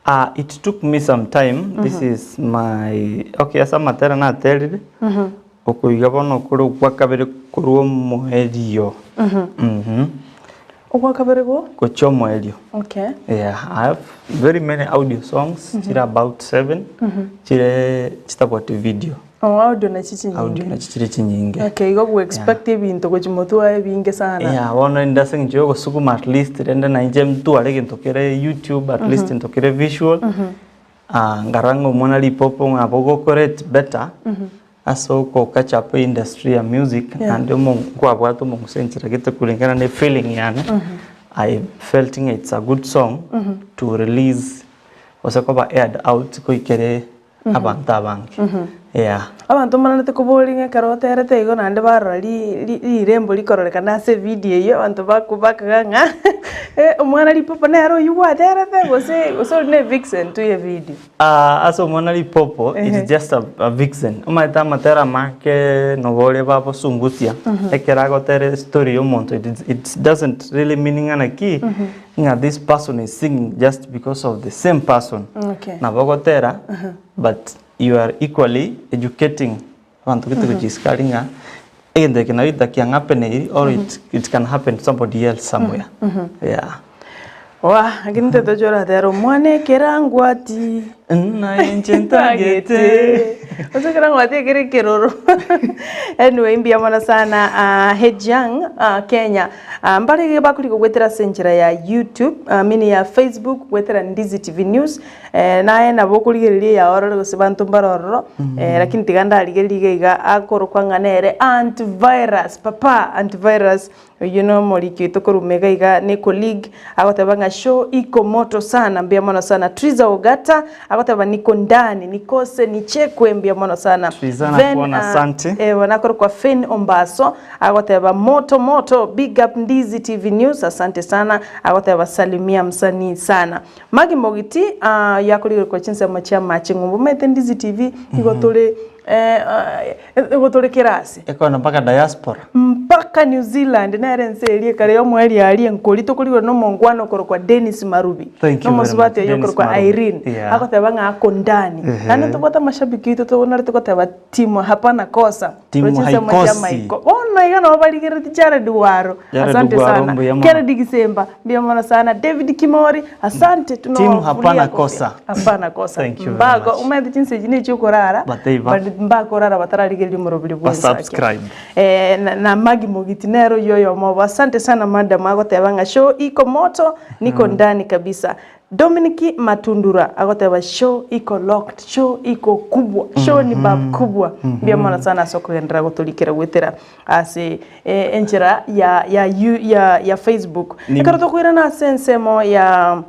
Ah, it took me some time. This is my okay ase amatera naterire okoiga bono okore okwa kabere korwa omoerio Mhm. Ogwa kabere go? Gochia omoerio. Okay. Yeah, I have very many audio songs, chire about 7 chire chitabwati video. Oh, audio nachi chinyinge. Audio nachi chire chinyinge. Okay, igo go expect ebinto gochi motwe ebinge sana. Yeah, bono inde ase eng'encho ya ogosukuma at least rende nainche ntware egento kere YouTube at least into kere visual. Ah, nkarora ng'a omwana ripopo ng'a nabo ogokora it better. Ase oko catch up industry ya music naende omo nkwabwate omong'uso enchera gete kulingana ne feeling yane I felt ng'a it's a good song to release gose koba aired out goikere abanto abange yeah. Abanto mbanarete koboria ng'a ekero oterete igo naende barora ri- ri- rirembo rikororekana ase evidio eyio abanto bako bakaga ng'a omwana ripopo nere oyio gwaterete gose gose ori ne vixen tu ya evidio. Aa ase omwana ripopo it is just a vixen omanyete amatera amake nobo ore babosungusia ekero agotera estory ya omonto it is it doesn't really mean ng'a naki ng'a this person is singing just because of the same person Okay. nabo ogotera but you are equally educating abanto gete gochia isiko aria ng'a egento eke nabo gitakiang'apeneiri or it it can happen to somebody else somewhere yeah. Oa, lakini intwe tochoratera omwana ekerangwati. Naye inche ntagete. Gose ekerangwati ekere ekeroro. Anyway, mbuya mono sana ah, Hejiang ah, Kenya. Ah, mbare bakori kogwetera ase enchera ya YouTube, I mean ya Facebook, gwetera Ndizi TV News. Eh, naye nabo okorigereria eyaorore gose banto mbare ororo, eh, lakini tiga ndarigereria iga iga akorokwa ng'a nere antivirus, papa antivirus. Oyio nomoriki oito korwa iga iga ne colleague agoteba ng'a show iko moto sana mbuya mono sana Triza Ogata agoteba niko ndani nikose nichekwe mbuya mono sana Triza nakuona asante. eh, nakorokwa Fen Ombaso agoteba moto moto big up Ndizi TV News asante sana agoteba salimia msanii sana Maggie Mogiti ah, yakorigereria chinsemo chia amache ng'umbu omanyete Ndizi TV igo tore eh, igo tore kerasi Ekono mpaka diaspora. Mpaka New Zealand nere ense eria ekare y'omoerio aria enkori tokorigwa nomongwana okorokwa Dennis Marubi Thank you very nomosubati much, oye Dennis okorokwa Marubi. Irene Yeah. agoteba ng'a ako ndani Ehe. naende ntobwate amashabiki aito tobonerete goteba timu hapana kosa Timu Roche ensemo chia haikosi. maiko bono iga nabo barigereti Jared Waro Jared asante Waro, sana mbuya mono. Kennedy Gisemba mbuya mono sana David Kimori asante Timu tunawafulia hapana kofia. kosa. Hapana kosa Thank you very Mbago much. omanyete chinsa echi nechiokorara Bataiba. but mbakorara batararigereria omoroberi bw'ensake. Basubscribe. Eh, na, na Maggie Mogiti nere oyio oyomo obo. Asante sana madam agoteba ng'a show iko moto niko ndani kabisa. Dominic Matundura agoteba show iko locked, show iko kubwa, show ni bab kubwa. Mbuya mono sana ase okogenderera gotorikera goetera ase eh, enchera ya, ya, ya, ya Facebook. Ni- Ekero tokoirana ase ensemo ya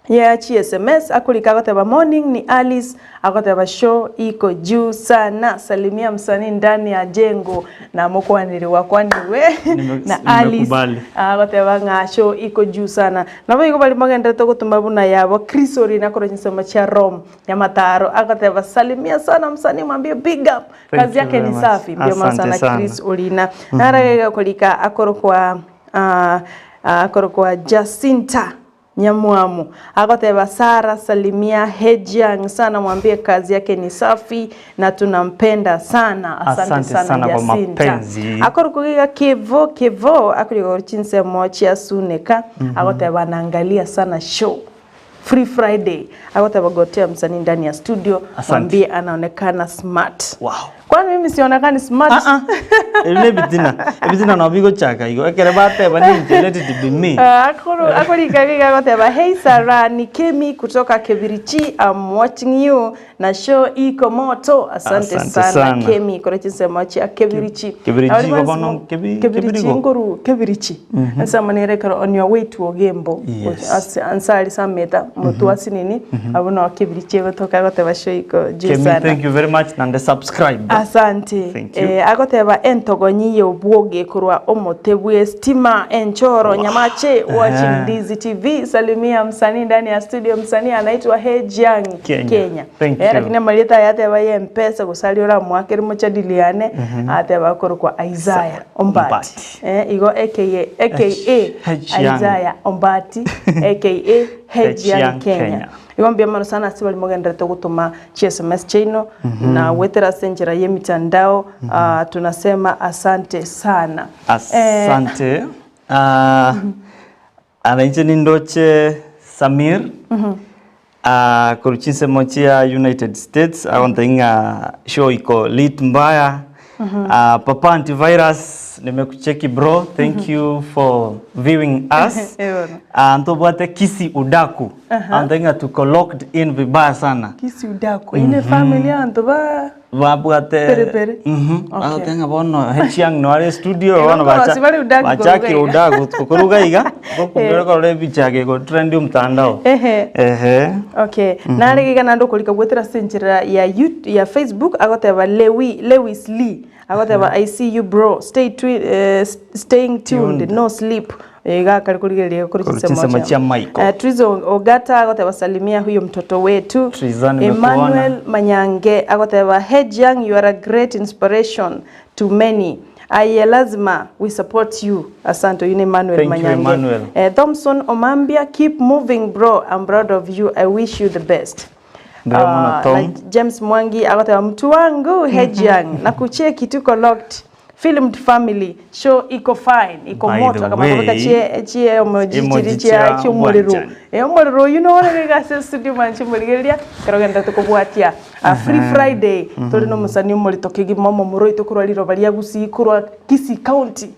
ya chi sms akorika agoteba morning ni Alice agoteba show iko juu sana salimia msanii ndani ya jengo na mokwanire wakwanirwe Nime- na Alice nimekubali. agoteba ng'a show iko juu sana nabo igo bari mogenderete gotuma buna yabo Chris Orina akorwa chinsemo chia Rome Nyamataro agoteba salimia sana msanii mwambie big up Thank kazi you yake very ni much. safi mbio mono Asante sana sana. Chris Orina naro akorika akorokwa ah, akorokwa Jacinta Nyamwamu agoteba Sara salimia Hejiang sana, mwambie kazi yake ni safi na tunampenda sana. Asante, Asante sana, sana kwa Jacinta. mapenzi. Akorukugiga Kevo Kevo akuriga chinsemo chia Suneka agoteba anaangalia sana show Free Friday agoteba gotea msanii ndani ya studio Asante. mwambie anaonekana smart. Wow. Kwani mimi sionekani smart? Ah, ah. Ebi ne ebitina ebitina nabo bigochaka igo ekere bateba ninche let it be me Ah, akoro akorikagiga agoteba hey Sarah ni Kemi kutoka Kebirichi I'm watching you na show iko moto asante, Asante sana, sana. Kemi kore chinsemo chia Kebirichi Kebirichi Abari igo bonsi bono mo- Kebi- Kebirichi Kebirigo? ngoru Kebirichi ensemo nere ekero on your way to Ogembo Yes. ase ansari sameta motu asinini abo no Kebirichi egotoka agoteba show iko juu Kemi sana thank you very much nande subscribe Asante. Thank you. Eh, agoteba entogonyi y'obwoge korwa omote bwe stima enchoro nyamache watching Eh. Ndizi TV salimia msanii ndani ya studio msanii anaitwa Hejiang Kenya. Kenya. Thank Eh, you. lakini amarita yateba ye mpesa gosali ora mwakeri mochadiliane ateba korokwa Isaiah Ombati. Ombati. Eh, igo aka aka Hejiang. Isaiah Ombati aka Hejiang Hejiang Kenya. Kenya. Igo mbuya mono sana ase bari mogenderete gotoma chi sms chiaino na gwetera ase enchera ya emitandao ah, tunasema asante sana. Eh, Asante. Ah, ana inche nindoche Samir Ah, korwa chinsemo chia United States agonte ng'a show iko lit mbaya Ah, papa antivirus nimekucheki bro thank you for viewing us Eh, bono. Ah, ntobwate Kisi Udaku. Ante ng'a tuko locked in vibaya sana. Kisii udaku. Ine family anto ba Babwate Pere pere. Mhm. Okay. Bagote ng'a bono Hechiang no are studio Igo bono bacha nkorosi bare udaku koruga bachakire iga. udaku koruga iga gokumbera korora ebicha gego trend mtandao. Ehe. Ehe. Okay. Nare iga naende okorika goetera ase enchera ya you, ya Facebook agoteba Lewi, Lewis Lee agoteba I see you bro stay twi, eh, staying tuned, Tuned. no sleep iga akare korigereria kore Korwa chinsemo chinsemo chia chia Michael. Eh, Trizo Ogata agoteba salimia huyo mtoto wetu. Triza, nimekuona. Emmanuel Manyange agoteba Hejiang you are a great inspiration to many. Aye lazima we support you. Asante oyu ne Emmanuel Thank you, Manyange. Emmanuel. Eh, Thompson Omambia keep moving bro I'm proud of you I wish you the best. Mbuya mono, Ah, Tom. na James Mwangi agoteba mtu wangu Hejiang nakucheki tuko locked filmed family show iko fine iko By moto the akamabeka way, chie chie emoji emoji chiri chia chia chiomorero bwanchani. eh omorero oyu nore gase studio manchi morigereria kero genda tukobwatia a free friday tori no musani omorito kegima omomuro oito korwa riroba ria Gusii korwa Kisii county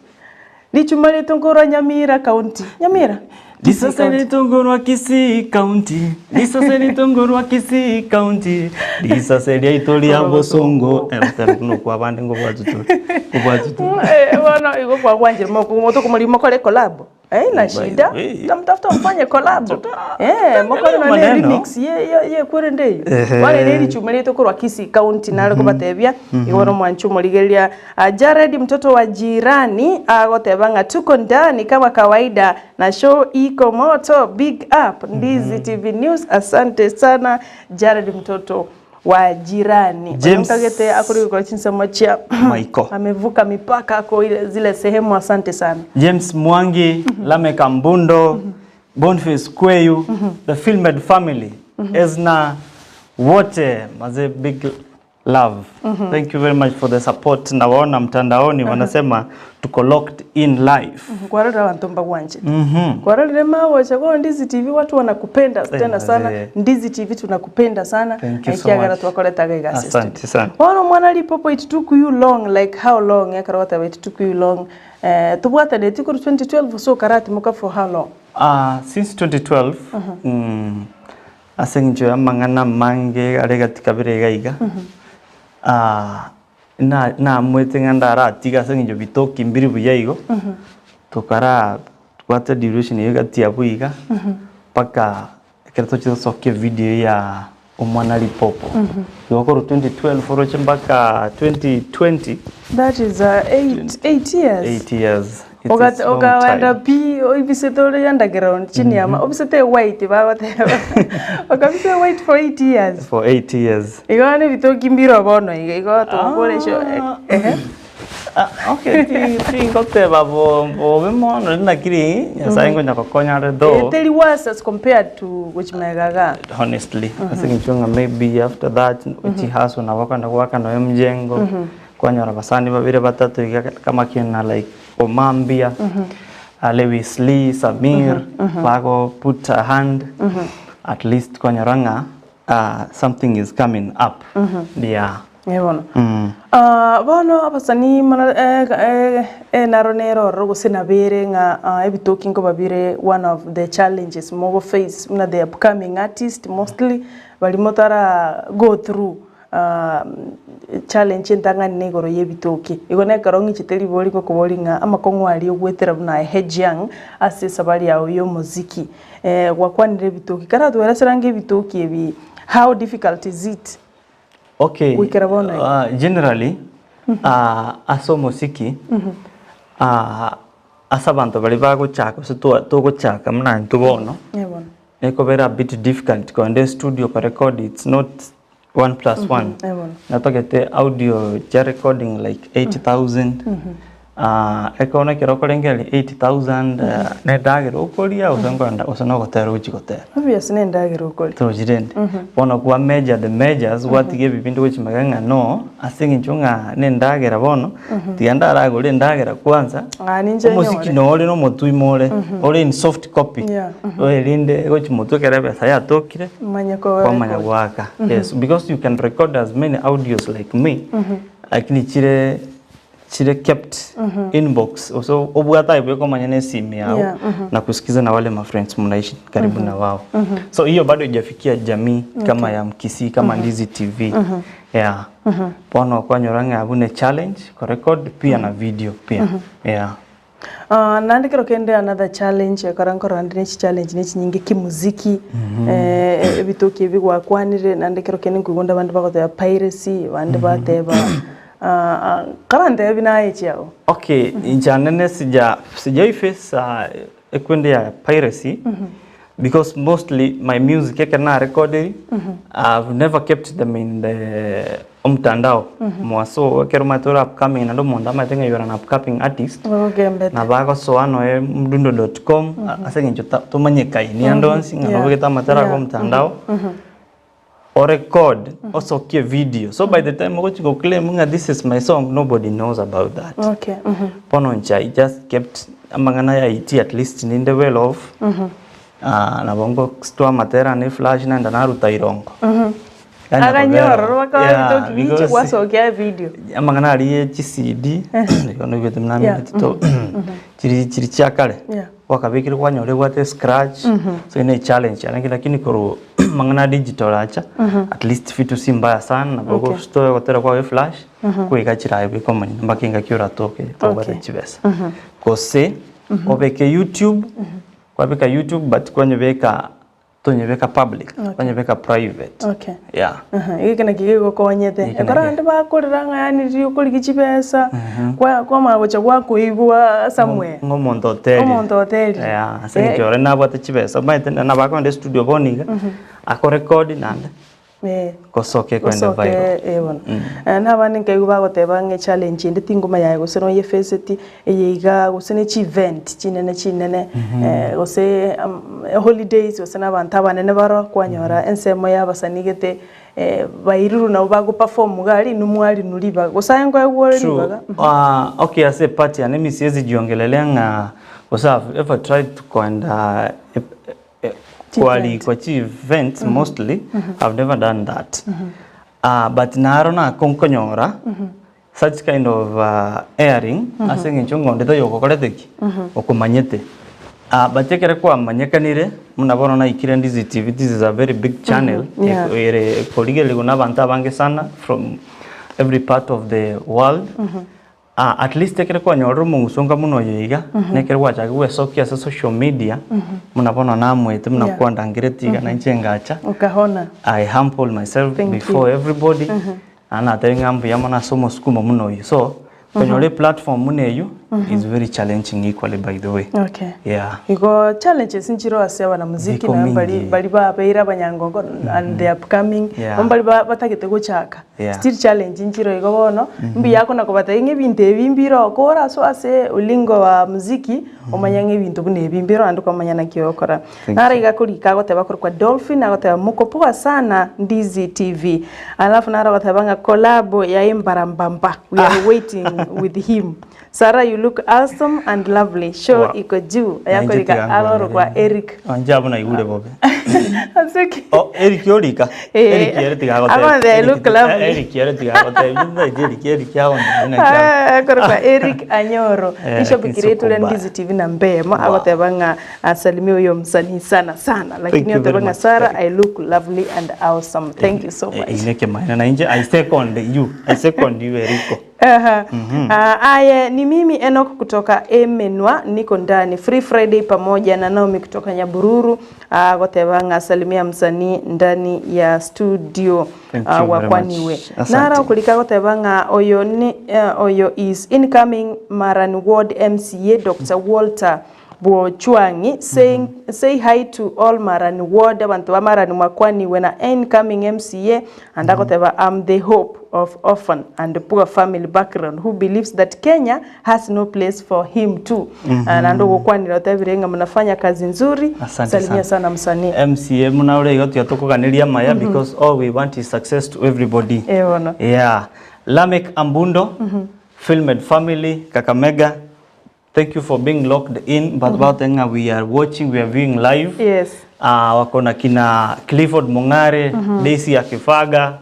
richuma rito nkorwa Nyamira county Nyamira Kisii Lisase County. litongorwa Kisii County. Lisase litongorwa Kisii County. Lisase riaito ria Bosongo. Eh, mutari kuno kwa bande ngo bwatutu. Bwatutu. Eh, bono igo kwa kwanjira moko moto kumulimo kole collab eh na By shida the way. tamtafuta mfanye collab eh mokore na maneno. remix ye ye ye kwere ndeyo Ehe. wale reri chumelete korwa Kisii County nare kobatebia igo no mwanchu morigeria Ah, Jared mtoto wa jirani agoteba ng'a tuko ndani kama kawaida na show iko moto big up Ndizi TV News asante sana Jared mtoto wa jirani James- Oyokagete akori gukora chinsemo chia Michael. amevuka mipaka ako ile zile sehemu asante sana James Mwangi, Lamek Ambundo, Boniface Kweyu, the Filmed family, Esna wote maze big love. Thank you very much for the support. Nawaona mtandaoni wanasema tuko locked in life. kwarorera bantu mbagwanchete kwarorere mawocha kwa Ndizi TV watu wanakupenda tena sana mazee. Ndizi TV tunakupenda sana Thank you so ekiagera much. twakoretaga igasi Asante sana. bono mwana lipopo it took you long like how long ekero gwateba it took you long eh tobwataneti korwa 2012 so karatimoka for how long Since 2012 ase eng'encho ya amang'ana amange are gatika bire iga iga na namwete ng'a ndaratiga ase eng'encho bitoki mbiri buya igo tokara twate duration eye gati abwo iga mpaka ekero tochire gosokia evideo ya omwana lipopo igo korwa 2012 oroche mpaka 2020 that is 8 years 8 years It Oga- is long okawenda time. pi oibisete ore underground chini ama obisete white bagoteba okabise white for 8 years for 8 years igo ne bitoki mbiro bono iga igo tokoresho ehe Ah, okay ti tingoteba bo bobe mono lakini nyasaye ngonya gokonya are though teri worse as compared to gochimegaga honestly ase eng'encho ng'a maybe after that ochihaso nabo okogenda goaka noe mjengo kwanyora abasani babere batato iga kama kina like Omambia Lewis Lee Samir bago put a hand at least kwanyora ng'a something is coming up yeah Eh bono Ah, bono abasani mana eh, eh, eh, naro nero ororo gose nabere ng'a ah, ebitoki nkoba bire one of the challenges mogo face buna the upcoming artist mostly bari motara go through ah, challenge entang'ani na igoro ya ebitoki. Igo na ekero ng'ichete ribori ngokobori ng'a amakong'u aria ogwetera buna aye Hejiang ase esabari yao ya omoziki eh, gwakwanire ebitoki karatweresera ange ebitoki ebi how difficult is it? Okay. Goikera bono iga. Generally ase omosiki ase abanto baria bagochaka gose togochaka buna intwe bono Eh bono. ekobera a bit difficult kogenda estudio korecord it's not one plus one. Eh bono. Natogete audio chia recording like 8000 ekero ekero okorengereria 8000 na endagera okoria gose nkoenda gose na ogotera ogochia gotera. Obvious na endagera okoria. Tochi rende. Bono kwa measure the measures gwatiga ebibindi gochimaka ng'a no ase eng'encho ng'a na endagera bono tiga ndaragore endagera kwanza Ah, ninche omosiki nyore. nore na omotwima ore ore in soft copy Yeah, erinde gochi motwe ekero ebesa yatokire Manye ko kwamanya record. goaka. Yes, because you can record as many audios like me lakini chire. chire kept inbox gose obwate aye bweka omanye na esimi yao Yeah, na kusikiza na wale mafriends mnaishi karibu na wao so hiyo bado haijafikia jamii kama ya Mkisii kama Ndizi TV yeah bono kwanyora ng'a abwo ne challenge korecord pia na video pia yeah Ah, naende kero kende another challenge ekero nkorora ndire chichallenge ne chinyinge kimuziki eh, ebitoki ebi gwakwanire naende kero kende nkoigwa onde abande bagoteba piracy abande bateba ah, ah, karantebi naye chiago. Okay, inche anene sija sijai face uh, ekwende ya piracy because mostly my music ekero narecordiri I've never kept them in the omtandao mwaso ekero omanyete ore upcoming naende omonto amanyete ng'a you are an upcoming artist Bagokembete. nabo agosoa noe mdundo dot com ase eng'encho ta- tomanyekaini ande onsi ng'a Yeah. nobegete amatera Yeah. ago omtandao orecord osokie video so by the time ogochi goclaim ng'a this is my song nobody knows about that Okay. mhm. bono inche I just kept amang'ana ya IT at least ninde well off Ah, nabo ngostore amatera ane eflash naenda naruta irongo Yanya Aganyororo kobera. bakaba Yeah, bitoki biche because gwasokia evideo. amang'ana aria ye chi-CD igo naigwete buna Yeah. amineti to chiri chiri chia kare Yeah. gwakabekire kwanyora ebwate escratch so eye ne echallenge yarenge lakini korwa amang'ana a digital acha at least vitu si mbaya sana nabo Okay. ogostore ogotera kwago eflash kwega chirae bweka omonyene mpaka engaki oratoke tobwate Okay. chibesa gose obeke youtube kwabeka youtube but kwanyebeka Tonyebeka public, twanyebeka private. Okay. Yeah. Aha, egeke nakio gegokonyete. Egeke Ekero nakio. abande bakorera ng'a yaani riria okorigia chibesa, kwa kwamanya gocha gwakoigwa somewhere. Ng'a omonto oterire. Omonto oterire. Yeah, ase eng'encho ore nabwate chibesa, omanyete nabo akogenda estudio bono iga, akorekodi naende. Eh. Gosoke kwende Gosoke viral. eh bono. Eh, na abande nkaigwa bagoteba ng'a echallenge ende tingoma yaye gose noye efaceti, eye iga gose ne chievent chinene chinene, eh, gose am holidays gose na abanto abanene baroo, kwanyora ensemo ya abasanii gete bairirwe nabo bagoperform iga aria inwe mwarinwa ribaga, gose aye nkoegwa ore True. ribaga. Ah, okay ase eparty yane emi siezi jiongelelea ng'a gose I've ever tried to koenda Kwarikwa chi events mostly I've never done that Ah, but naro nako nkonyora such kind of ah, airing ase eng'encho ng'a onde taiyo ogokorete ki okomanyete Ah, but ekere kwamanyekanire buna bono naikire Ndizi TV this is a very big channel Yeah. ere ekorigererigwa na abanto abange sana from every part of the world Ah, at least ekere kwanyorire omong'usonga buna oyo iga, na ekere gwachakire gwesokia ase social media, buna bono namoete buna Yeah. kwandangereti iga nainche ngacha, Okahona. I humble myself Thank before you. everybody, naende natebire ng'a mbuya mono ase omosukumo buna oyio. So, konyora eplatform buna eyio is very challenging equally by the way. Okay. Yeah. Igo challenges nchire ase abanamuziki Ziko na bari mingi. bari babeire abanyangongo and the upcoming, Yeah. mbari ba- batagete gochaka. Yeah. Still challenge nchire igo bono, mbuya kona kobatebia ng'a ebinto ebi mbire oko orasoe ase olingo wa muziki, omanye ng'a ebinto buna ebi mbire naende kwamanya naki ogokora. Thank Naro you. iga akorika agoteba akorokwa Dolphin, agoteba moko poa sana Ndizi TV. Alafu naro agoteba ng'a collabo ya Embarambamba, we are waiting with him. Sarah you look awesome and lovely, show Wow. iko juu. Nainche Ayakorika tiga arorokwa nkwanere. Eric. Inche abwo naigure bobe. Ase ki? Oh, Eric orika. Eh. Eric ere tiga agotebia. Agonte, I Eric look ti- lovely. eh, Eric ere tiga agotebia. Ntaiti Eric, Eric agontebia naki ago- Ah, akorokwa Eric Anyoro Eh, Bishop lakini Kiretu siko mbaya. Ndizi TV na Mbemo Wow. agoteba ng'a asalimie huyo msanii sana sana lakini you very oteba ng'a much, Sarah Eric. I look lovely and awesome thank you so Eh, much ine kemaene na inche I second you. I second you Eriko. Aha. Ah, aye ni mimi Enoch kutoka Emenwa niko ndani Free Friday pamoja na Naomi kutoka Nyabururu ah, goteba ng'a salimia msanii ndani ya studio Thank ah, you very wakwaniwe much. Asante. nara okorika goteba ng'a oyo ni eh, oyo is incoming Maran Ward MCA Dr. Walter Bwochwang'i saying say hi to all Marani ward abanto ba Marani mwakwaniwe na incoming MCA and agoteba I'm the hope of orphan and poor family background who believes that Kenya has no place for him too. Ah, naende ogokwanera otebire ng'a mnafanya kazi nzuri Asante salimia sana. sana msanii MCA muna ore igo tiga tokoganeria amaya because all we want is success to everybody. Eh, bono. Yeah. Lamek Ambundo, Filmed Family, Kakamega. Thank you for being locked in but mm -hmm. we are watching we are viewing live. Yes. Uh, wako na kina Clifford Mongare, mm -hmm. Daisy Akifaga.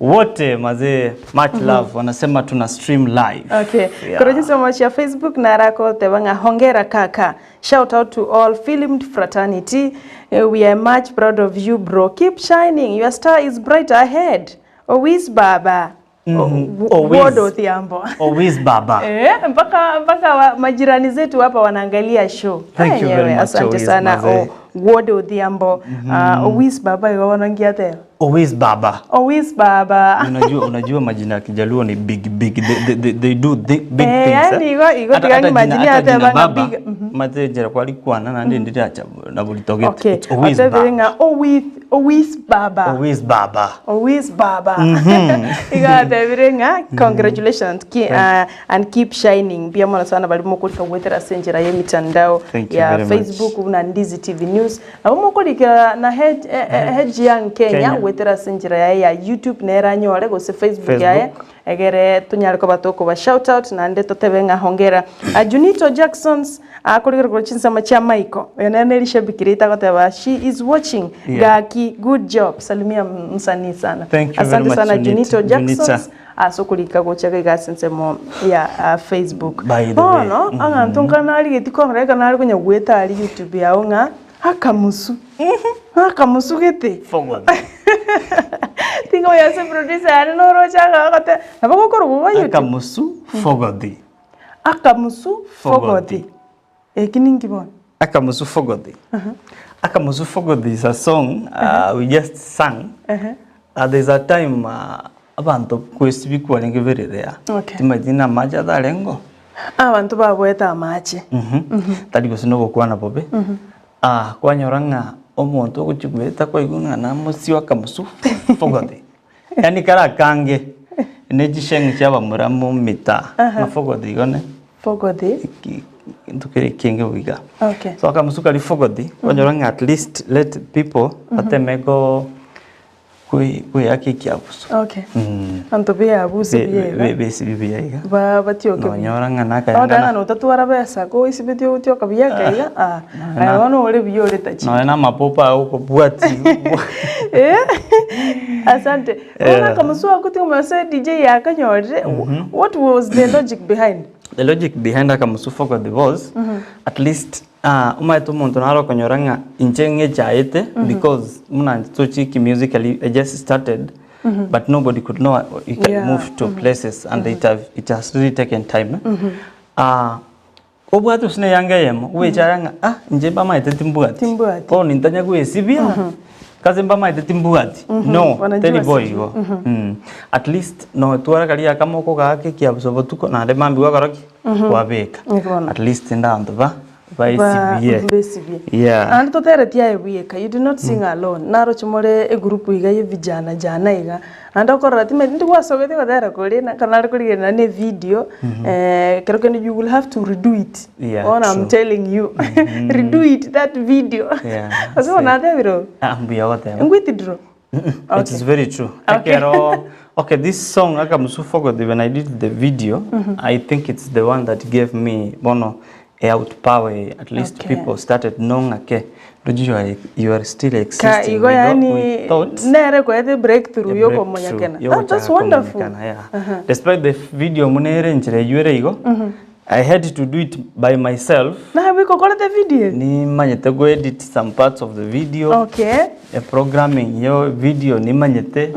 Wote mazee much love wanasema tuna stream live. Okay. Yeah. Korwa chisomo chia Facebook narakoteba ng'a hongera kaka. Shout out to all filmed fraternity. Eh, We are much proud of you bro. Keep shining. Your star is bright ahead. Owis baba. Owis. Ward Odhiambo. Owis baba. Eh, mpaka mpaka wa, majirani zetu hapa wanaangalia show. Thank you very Enyewe, much, Asante Owis, sana mazee. o, Ward Odhiambo. Ah, Owis baba iwa wanangia tena. Owis baba. Owis baba. Unajua, unajua majina ya Kijaluo ni big big they, they, they, they do big, big Eh, things. yani igo- igo Hata- tigangi hata jina- majina hata hata jina banga baba big- mhm. matejera kwalikwana nandi ndiracha na bulitogete. Okay. It's Owis Otebire baba. ng'a Owis Owis baba. Owis baba. Owis baba. Igatebire ng'a congratulations ki, uh, and keep shining. Mbuya mono sana bari mokorika gwetera ase enchera ya emitandao Thank you ya very much. Facebook na Ndizi TV News. Nabo mokorikera na Hedge, eh, eh, Hedge Young Kenya Kenya. gwetera ase enchera yaye ya YouTube nere anyore gose Facebook Facebook. yaye egere tonyare koba tokoba shout out naende totebe ng'a hongera. Uh, Junito Jacksons akorigera korwa chinsemo chia Michael. Oyo nere nerishabiki riaito agoteba she is watching. Yeah. Gaki good job. Salimia msanii sana. Thank you very Asante much, sana Junito. Junito Jacksons Junita. ase okorika gocha iga ase ensemo ya uh, Facebook. By the way. Bono abanto nkanarigetie korora ekero nare konya goeta aria YouTube yao ng'a akamusu. Akamusu gete. Forward. Tingoya ase producer yane noroche agote nabo gokorwa igo YouTube. Akamusu fogothi. Akamusu fogothi. Fogothi. Eki ninki bono? Akamusu fogothi. Akamusu fogothi is a song uh, we just sang. Uh, there's a time uh, abanto kwesibi kwarenge very rare. Okay. Timanyeti na amache atarengo. Abanto baboete amache. Tari gose nogokwana bobe. Ah, kwanyora ng'a omonto ogochia goeta kwaigwa ng'a namosio akamusu fogothi. Yaani kara akange ne chisheng chia abamura momita ng'a fogothi igo ne Fogothi. kinto kere ekenge boiga. Okay. So akamusu kari fogothi kwanyora ng'a at least let people bateme go kwe kweyaka ekiabuso. Okay. Abanto beabuse Be- buya iga. be- besibi buya iga. Ba batioke buya. Nonyora ng'a Ogoteba nakayangana ng'a notatwara besa ko oisibetie ogotioka buya ekaiga ah, Na- aye bono ore buya ore tachi. nonya na amapopo agokobwati Eh, asante. Bono Eh. akamusu ako ting'omanya ase DJ yakanyorire, what was the logic behind? The logic behind akamusu fogothi was at least ah, omanyete omonto naro okonyora ng'a inche ng'echaete because buna inche tochiki musically I just started but nobody could know you can Yeah. move to places and it, have, it has really taken time eh? Ah, obwate gose na eyanga eyemo bwechara ng'a ah inche mbamaete timbwati Timbwati. bono intanya goesibia kase mbamaete timbwati no Wanajua teri bo sijui. igo Mm. At least notware karia akamo okogaka ekiabuso botuko naende mambia gwakora ki? Kwabeka. Bono. At least inde abanto ba Ba- baesibie. besibie. Yeah. Naende toteretie aye bweka, you did not sing alone. Naroche more egroup iga ya vijana jana iga. Naende okorora timanyeti ndi gwasogete gotera kore na ekero nare korigereria na evideo, eh, ekero kende you will have to redo it. Yeah, Bono I'm true. telling you, redo it that video. Yeah, Ase bono natebire obo? Ah, mbuya ogoteba. Ngwithdraw? It is very true. Okay. Ekero, okay, this song Akamusu Fogothi, when I did the video, I think it's the one that gave me bono a out power. At least Okay. people started knowing okay, Roger, you are, you are still Ka existing. igo We yani thought- we thought nere kwete breakthrough a yokomonyekana. breakthrough, That, that's yogochaka wonderful. komanyekana, yeah. Despite the video munere nchire ywere igo, I had to do it by myself. Naye bwikokorete video? Nimanyete go edit some parts of the video. Okay. A programming yo video nimanyete.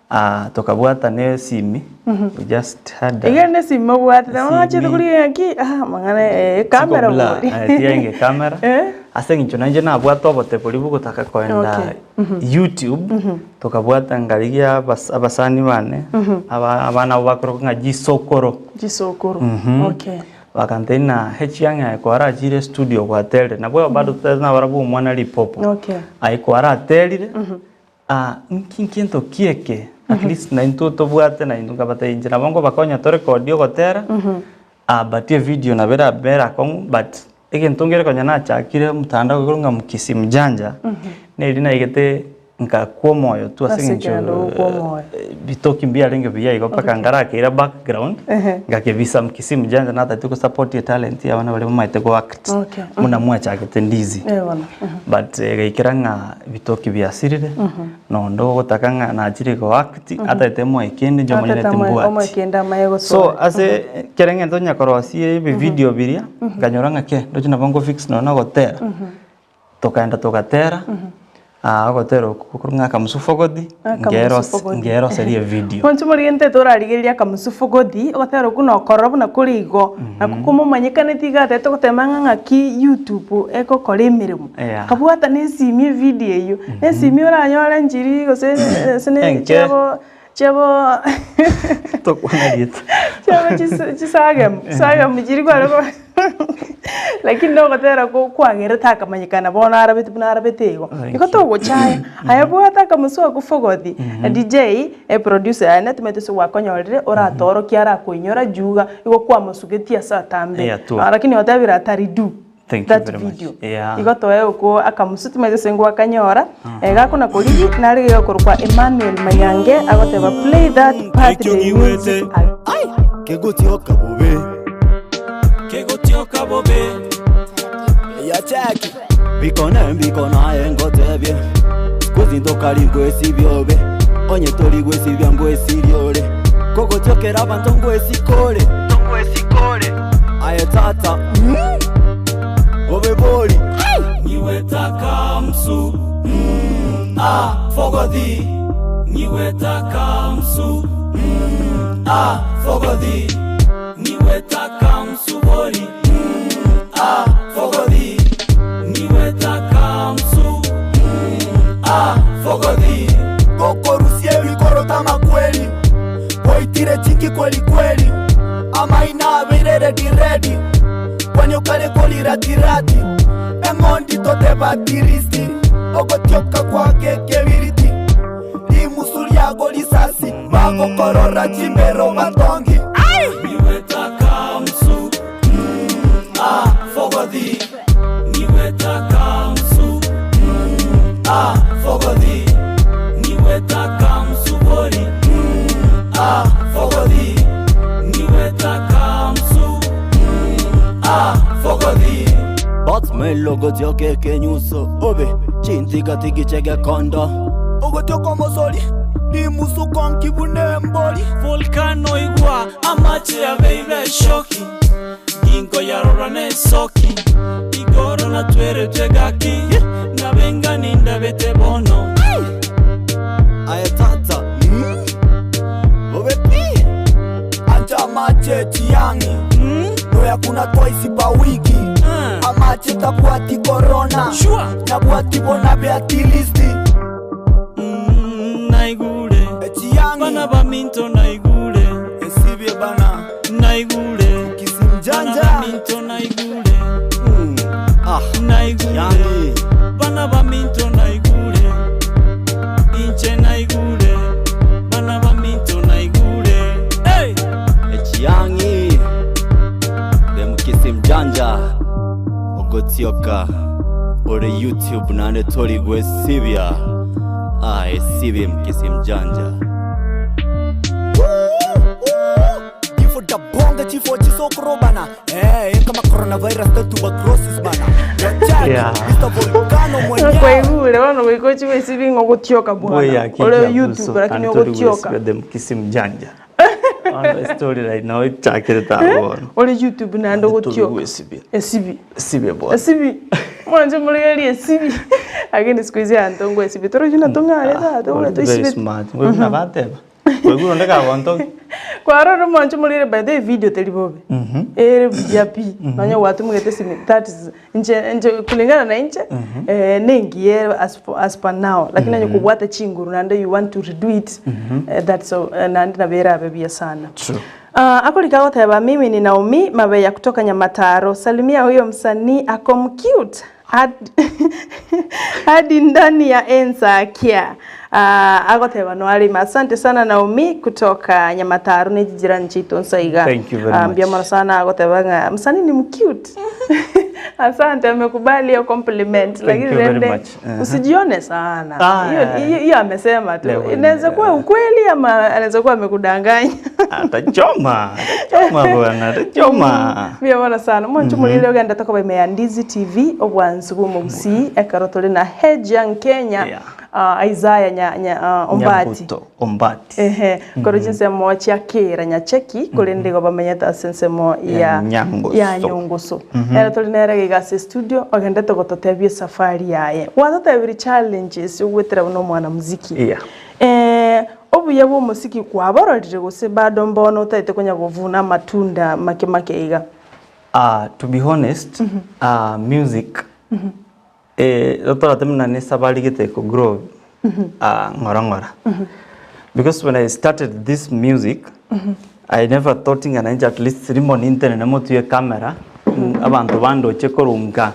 Ah, tokabwata ne simi. We just had a Iga ne simi obwate Esimi. nachete korigia ng'aki ah mang'ana eh camera Chikobla, bori. eh, tiaenge camera. Eh? Ase eng'encho nainche nabwate obote boria bogotaka koenda Okay. YouTube, tokabwata ngarigia abas- abasani bane, aba- abana abo bakorokwa ng'a chisokoro. Chisokoro. Okay. Bakantebia ng'a echiang'e aye kwarachire estudio gwaterire, nabo bado totari nabarabwo omwana ripopo. Okay. Aye kwaraterire, ah, nki nkento ki eke, at least naintwe tobwate naintwe nkabatebia inche nabo nkobakonya torekodi ogotera, ah, but evideo nabo erabere akong'u but egento nkere konya nachakire omotandao igoro ng'a mkisi mjanja, neri naigete. Nkakwa omoyo tu ase Ase eng'encho ekero ogokwa omoyo. bitoki mbiarenge buya igo mpaka ngarakeira background, Ehe. ngakebisa mkisii mjanja natagete gosupport etalent ya abana baria bamaete go act Okay. buna mwachagete ndizi. Eh bono. But egaikera ng'a bitoki biasirire, nonde ogotaka ng'a nachire go act atagete moe kende inche omonyene Atete amoe timbwati. omoe kende amaye So gosoa. ase kera eng'encho onya korosia ebivideo biria, nkanyora ng'a kei ndoche nabo ngo fix nonya na ogotera. Tokaenda togatera, ogotera okwo gokorwa ng'a Akamusu Fogodi, Akamusu nkeroseria evideo. Bonsi morigente torarigereria Akamusu Fogodi, ogotera okwo nokorora buna kore igo, nakwo komomanyekaneti iga atete gotema ng'a ng'aki YouTube egokora emeremo. Yeah. Akabwata na esimi evideo eywo, na esimi oranyore nchiri gose gose ne Enke. chiabo chiabo Tokwana rieta. chiabo chisagemu, chisagemu chiria kware ko lakini nogotera kwagerete akamanyekana bono arabete buna arabete igo. Thank Igo you. togochaya, aye bwate akamosu ako fogothi, DJ, eproducer yaye netomanyete ase gwakonyorire oratorokie arakoinyora juga igo kwamosugetie ase atambe. Yeah, true. Lakini otebire atari do Thank you that very much. video. Yeah. Igo toe okwo akamosu timanyete ase ngwakanyora, gakona korigi nare gegokorokwa Emmanuel Manyange agoteba play that birthday music Kegotioka bobe. Kegotioka bobe. Yachaki. Bikone mbikona aye ngotebie. Sikuizi ntokari ngwesibia obe. Onye tori gwesibia ngwesirie ore. Kogotiokera abanto ngwesikore. Tongwesikore. Aye tata. Mm. Obe bori. Ngiwetaka msu mm, ah, fogodhi Ngiwetaka msu mm, ah, fogodhi Ngiwetaka msu bori mm, ah, fogodhi Ngiwetaka msu mm, ah, fogodhi Tokorusia ebikoro tamakweri Oitire chinki kweli kweli Amaina abeire redi redi Kwanyokare koriratirati Eng'ondi totebatiristi Ogotioka kwake kebiriti Rimusu riago risasi Bagokorora chimbero batongi Ngiwetaka msu mm, ah, fogodhi Ngiwetaka msu mm, ah, fogodhi Ngiwetaka msu bori mm, ah, fogodhi Ngiwetaka msu mm, ah, fogodhi Batman ogotioka ekenyuso obe chintigatigi kondo Ogotioka omosori Rimusu konki buna embori Volcano igwa amache abeire eshoki Ngingo yarora nesoki Igoro natweretwe gaki Nabengani ndabete bono Aye tata mm? Obe pi Acha amache chiang'i Noya kuna twice pa wiki Amache tabwati corona Sure. Nabwati bona beatilisti Naigure Echiang'i Bana baminto naigure Esibie bana Naigure Kisimjanja Bana baminto naigure Ah Naigure Yangi Bana baminto naigure Inche naigure Bana baminto naigure Hey! Echiang'i Demkisimjanja Ogotioka Ore YouTube nane tori gwesibia Ah esibie mkisimjanja Chifo da bonga chifo chisokoro bana Eh kama coronavirus na tuberculosis bana Yachaki Yeah. Mr. Volcano mwenyewe Kwaigure bono goika ochi esibi ng'a ogotioka bwana. Ore YouTube lakini ogotioka. Demkisimjanja Ono story right now ichakire tabono Ore YouTube naende ogotioka. Gwesibia Esibi. Sibia bwana Esibi. Mwanche morigererie esibi. Lakini siku hizi anto ngwesibi. Torochi na tong'are tata ore Very toisibe. smart Ngwe buna bateba Kwaigure onde kagonto Kwarora mwanche morigererie by the way video teri bobe. Ere buya pi. Nonya gwatumegete esimi that is inche inche kulingana na inche nengiye as for, as per now. Lakini onye kobwata chinguru naende you want to redo it that's all naende nabo erabe buya sana. True. Akorika agoteba mimi ni Naomi Mabeya kutoka Nyamataro. Salimia huyo msanii ako mcute hadi ndani ya ensa akia. Ah, agoteba noarime. Asante sana Naomi kutoka Nyamataro ne chijirani chiaito nsa iga. Thank you very Ah, much. mbuya mono sana agoteba ng'a msanii ni mcute. Asante amekubali hiyo compliment. Thank Lakini you very rende much. Uh-huh. usijione sana. Ah, Hiyo yeah. hiyo hiyo amesema tu. Level, Inaweza kuwa yeah. ukweli ama anaweza kuwa amekudanganya. Atachoma, atachoma bwana, atachoma. Mbuya mono sana. Mwancho morire ogende tokoba ime ya Ndizi TV obwansu bwa omogusii ekero tore na Hejiang Kenya. Yeah. Ah, Isaiah nya, nya, ah, Ombati. Nyabuto Ombati. Ehe, korwa chinsemo chia kera nyacheki korende igo bamenyete ase ensemo ya Ya Nyangoso. ya Nyongoso. Ere tori nere iga ase studio ogendete gototebia esafari yaye. Gwatotebirie challenges ogwetera buna omwanamuziki. Yeah. Eh, obuya bwa omosiki kwabororire gose bado mbono otagete konya govuna amatunda make make iga? Ah, to be honest, ah, music Eh, totorate buna nesabari gete ekogrow ah, ng'ora ng'ora. Because when I started this music, I never thought ng'a nainche at least rimo nintenene motwe camera, abanto bandoche korwa nka.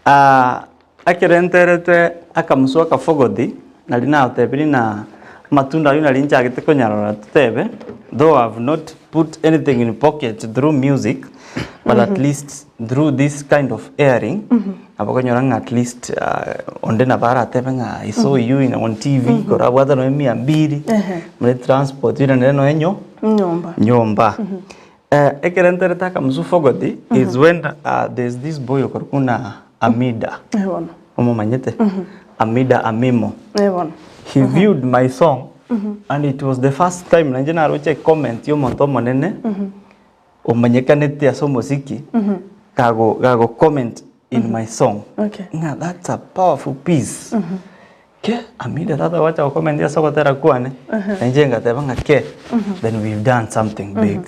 Ah, ekero nterete akamusu akafogothi, nari natebirie ng'a amatunda aywo nari nchagete konyarora totebe, though I have not put anything in pocket through music, but at least through this kind of airing nabo okonyora ng'a at least ah, onde nabo aratebe ng'a I saw you in on TV kora abwate nonya mia mbili muri transport ira nere nonya nyo Nyomba. nyomba Eh, ekero nterete akamusu fogoti is when uh, there's this boy okorokwa buna Amida Eh, bono. omomanyete Amida Amimo Eh, bono. he viewed my song and it was the first time nainche naroche comment ya omonto omonene omanyekanete ase omosiki kago kago comment in my song Okay. ng'a that's a powerful piece ke Amida tata gwacha go comment ase ogotera kwane nainche ngateba ng'a ke then we've done something big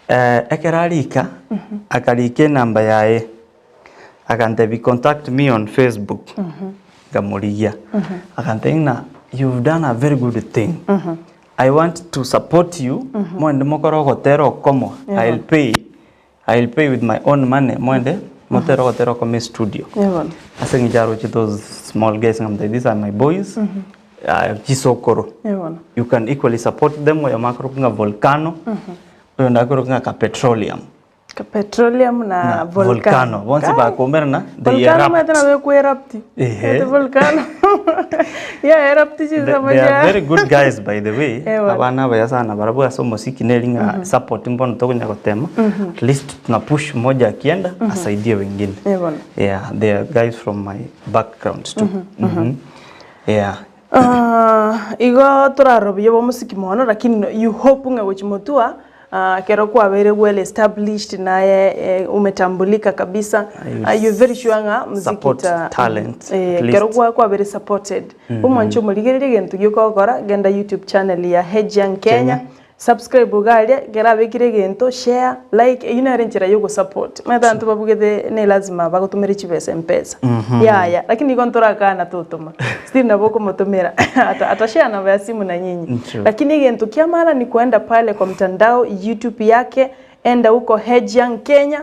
eh, ekero arika akarika enamba yaye Agantebi contact me on Facebook nkamorigia agantebi ng'a you've done a very good thing I want to support you moende mokore ogotera okomo I'll pay I'll pay with my own money moende motere ogotera okomo estudio Bono. ase eng'encho aroche those small guys nkamotebia these are my boys chisokoro Bono. you can equally support them oyomo akorokwa ng'a Volcano oyonde akorokwa ng'a ka Petroleum. Petroleum na Na volcano. volcano. Bonsi Kai. bakomerana, they Volcano erupt. maete nabo ekoerupti. Ehe. Ete volcano. Yeah, erupt They, chisemo they are chia. very good guys by the way. Eh, bwana. Abana abaya sana barabwo ase omosiki neri ng'a support mbono tokonya gotema. At least tuna push mmoja akienda asaidie wengine. Eh, bwana. Yeah, they are guys from my background too. Mhm. Yeah. Ah, igo torarobie bomosiki mono lakini you hope ng'a gochi motua ah, kero kwabeire well established naye eh, umetambulika kabisa I will Ah, you're very sure ng'a muziki support ta talent, eh, at least. kero kwa kwabeire supported omwancho omorigererie egento giokogokora genda youtube channel ya Hejiang Kenya, Kenya. Subscribe iga aria, ekero abekire egento, share, like, eyio nere enchera ya ogosupport. Omanyete abanto babugete ne lazima bagotomere chibesa mpesa. Yaya, lakini igo ntorakana totoma. Still nabo okomotomera ata atashare namba ya simu na nyinyi. True. Lakini egento kia maana ni kuenda pale kwa mtandao YouTube yake, enda huko Hejiang Kenya,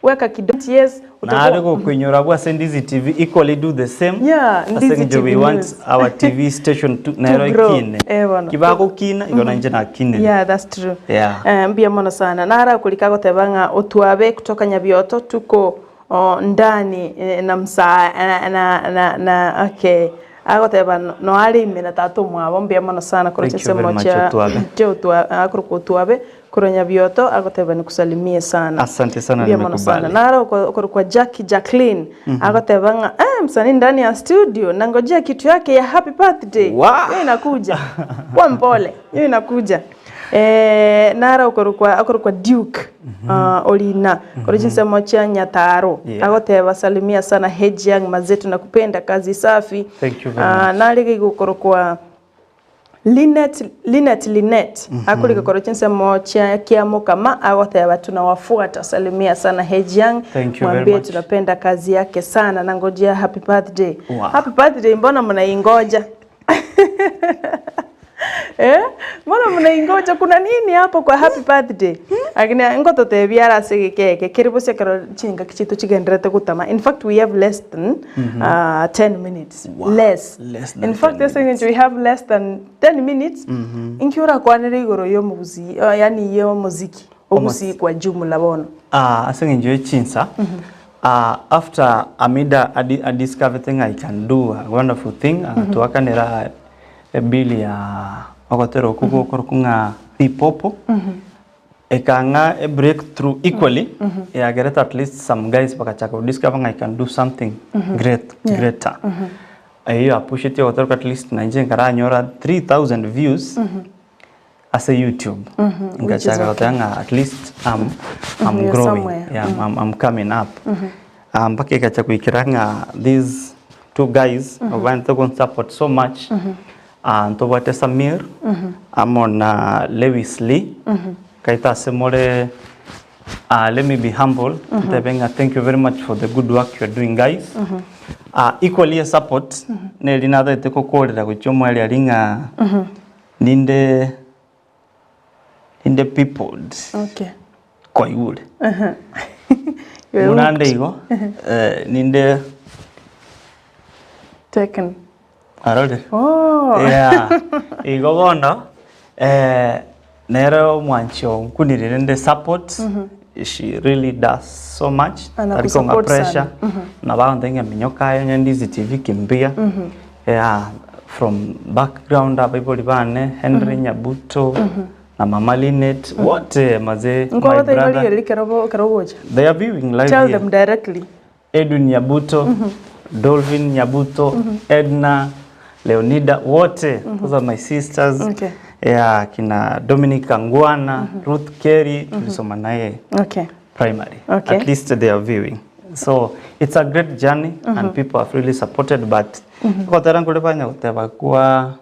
Weka kidogo yes Nare utakuwa gokoinyora abwo ase Ndizi TV equally do the same. Yeah, Ase Ndizi eng'encho TV we want News. our TV station to nero grow. ekine. Eh, bono. Kibagokina igo nainche nakinire. Yeah, that's true. Yeah. Eh, mbuya mono sana. Nara okorika goteba ng'a otwabe kutoka Nyabioto tuko oh, ndani eh, na msa na, na, na, na okay. Agoteba no are ime na tata omwabo mbuya mono sana korwa Thank you very chinsemo much, chia Otwabe. chia otwa akorokwa Otwabe Korwa Nyabioto agoteba nikusalimie sana. Asante sana Mbuya mono sana. nimekubali. Naro okorokwa Jackie Jacqueline agoteba ng'a eh, msanii ndani ya studio nangojea kitu yake ya happy birthday. Wow. Hiyo inakuja. Kwa mpole. Hiyo inakuja. Eh, naro okorokwa okorokwa Duke uh, Olina korwa chinsemo chia Nyataro Yeah. agoteba salimia sana Hejiang mazetu nakupenda kazi safi. Thank you very Ah, nare igokorokwa Linet, Linet, Linet mm -hmm. Akorika korwa chinsemo chia kia mokama agoteba tunawafuata, salimia sana Hejiang, Thank you very mwambie much. tunapenda kazi yake sana na ngojea happy birthday. Wow. Happy birthday, mbona mnaingoja? Eh, bono mnaingoja kuna nini hapo kwa happy birthday? Lakini ngototebia are ase egeka eke kere bosa ekero chingaki chiaito chigendererete gotama. In fact we have less than 10 minutes. Wow, Less. less than In fact 10 ase eng'encho we have less than 10 minutes, inki orakwanere igoro ya omogusii yaani ya omoziki ogusii kwa jumla bono? Ah, ase eng'encho ye chinsa, ah, after Amida adi adiscoverete ng'a I can do a wonderful thing, agatoakanera ebill ya ogotera okwo gokorokwa ng'a Ripopo, ekang'a e breakthrough equally, yagerete at least some guys bagachaka godiscover ng'a I can do something great, greater. Eyio yapushetie ogotera okwo at least nainche nkaranyora 3000 views, ase YouTube Which is ngachaka okay. goteba ng'a at least I'm, I'm You're growing somewhere. yeah, I'm, I'm coming up Ah, mpaka ekacha goikera ng'a these two guys obante gonsupport so much Ah, ntobwate Samir amo na Lewis Lee kaita ase more ah, let me be humble ntebe ng'a thank you very much for the good work you are doing guys Ah, equally a support neri natagete gokorera gochia omoerio aria ng'a Ninde ninde peopled Okay. kwaigure You're buna hooked. nde igo eh, ninde Taken. arore Oh. yeah igo bono eh, nere omwanchi onkunire rende support she really does so much tari kong'a Anakusupport sana. pressure nabo agontebia ng'a minyoka aye onye ndizi tv kimbia Yeah, from background abaibori bane Henry Nyabuto na mama Linet wote mazee my Nkogotebi brother barigereria ekero bo- ekero ogocha. they are viewing live Tell here them directly. Edwin Nyabuto Dolvin Nyabuto Edna Leonida wote those are my sisters Okay. yeah, kina Dominic Angwana Ruth Kerry tulisoma naye Okay. primary Okay. at least they are viewing so it's a great journey and people have really supported but gotera nkore banya goteba kwa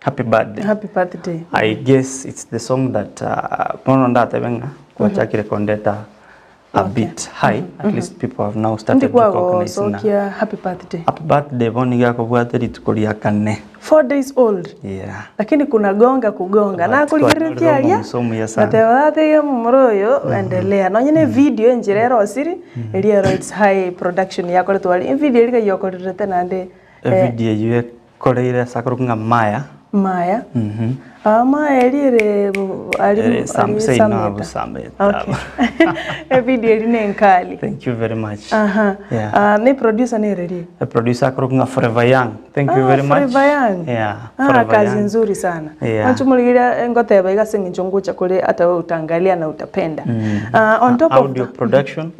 happy birthday Happy birthday. I guess it's the song that uh, bono ndatebe ng'a gwachakire kondeta a bit high at least people have now Ndi started recognizing na kwagosokia happy birthday. happy birthday bono niga akobwate rituko ria kane 4 days old. yeah Lakini kuna gonga kugonga na But kurigereria aria omusa omuya sana. gateba gatege momura oyo endelea nonye ne video enchera erosiri eria ero it's high production yakoretwo aria evideo eria yokorerete naende eh, evideo eywo ekoreire ase akorokwa ng'a maya maya Mhm. Ah, maya eria ere bo- ari Ere sam- ari seino Sameta. abu Sameta. Okay. Evideo eria ne enkali thank you very much aha Yeah. Ah, ne producer nereri The producer akorokwa ng'a Forever Young. Thank you Ah, very much. Forever Young. Yeah, Ah, Forever kazi Young. nzuri sana Yeah. wanchumuligiria ngoteba iga ase eng'encho ngocha kore ata we utaangalia na utapenda Ah, on top of Audio production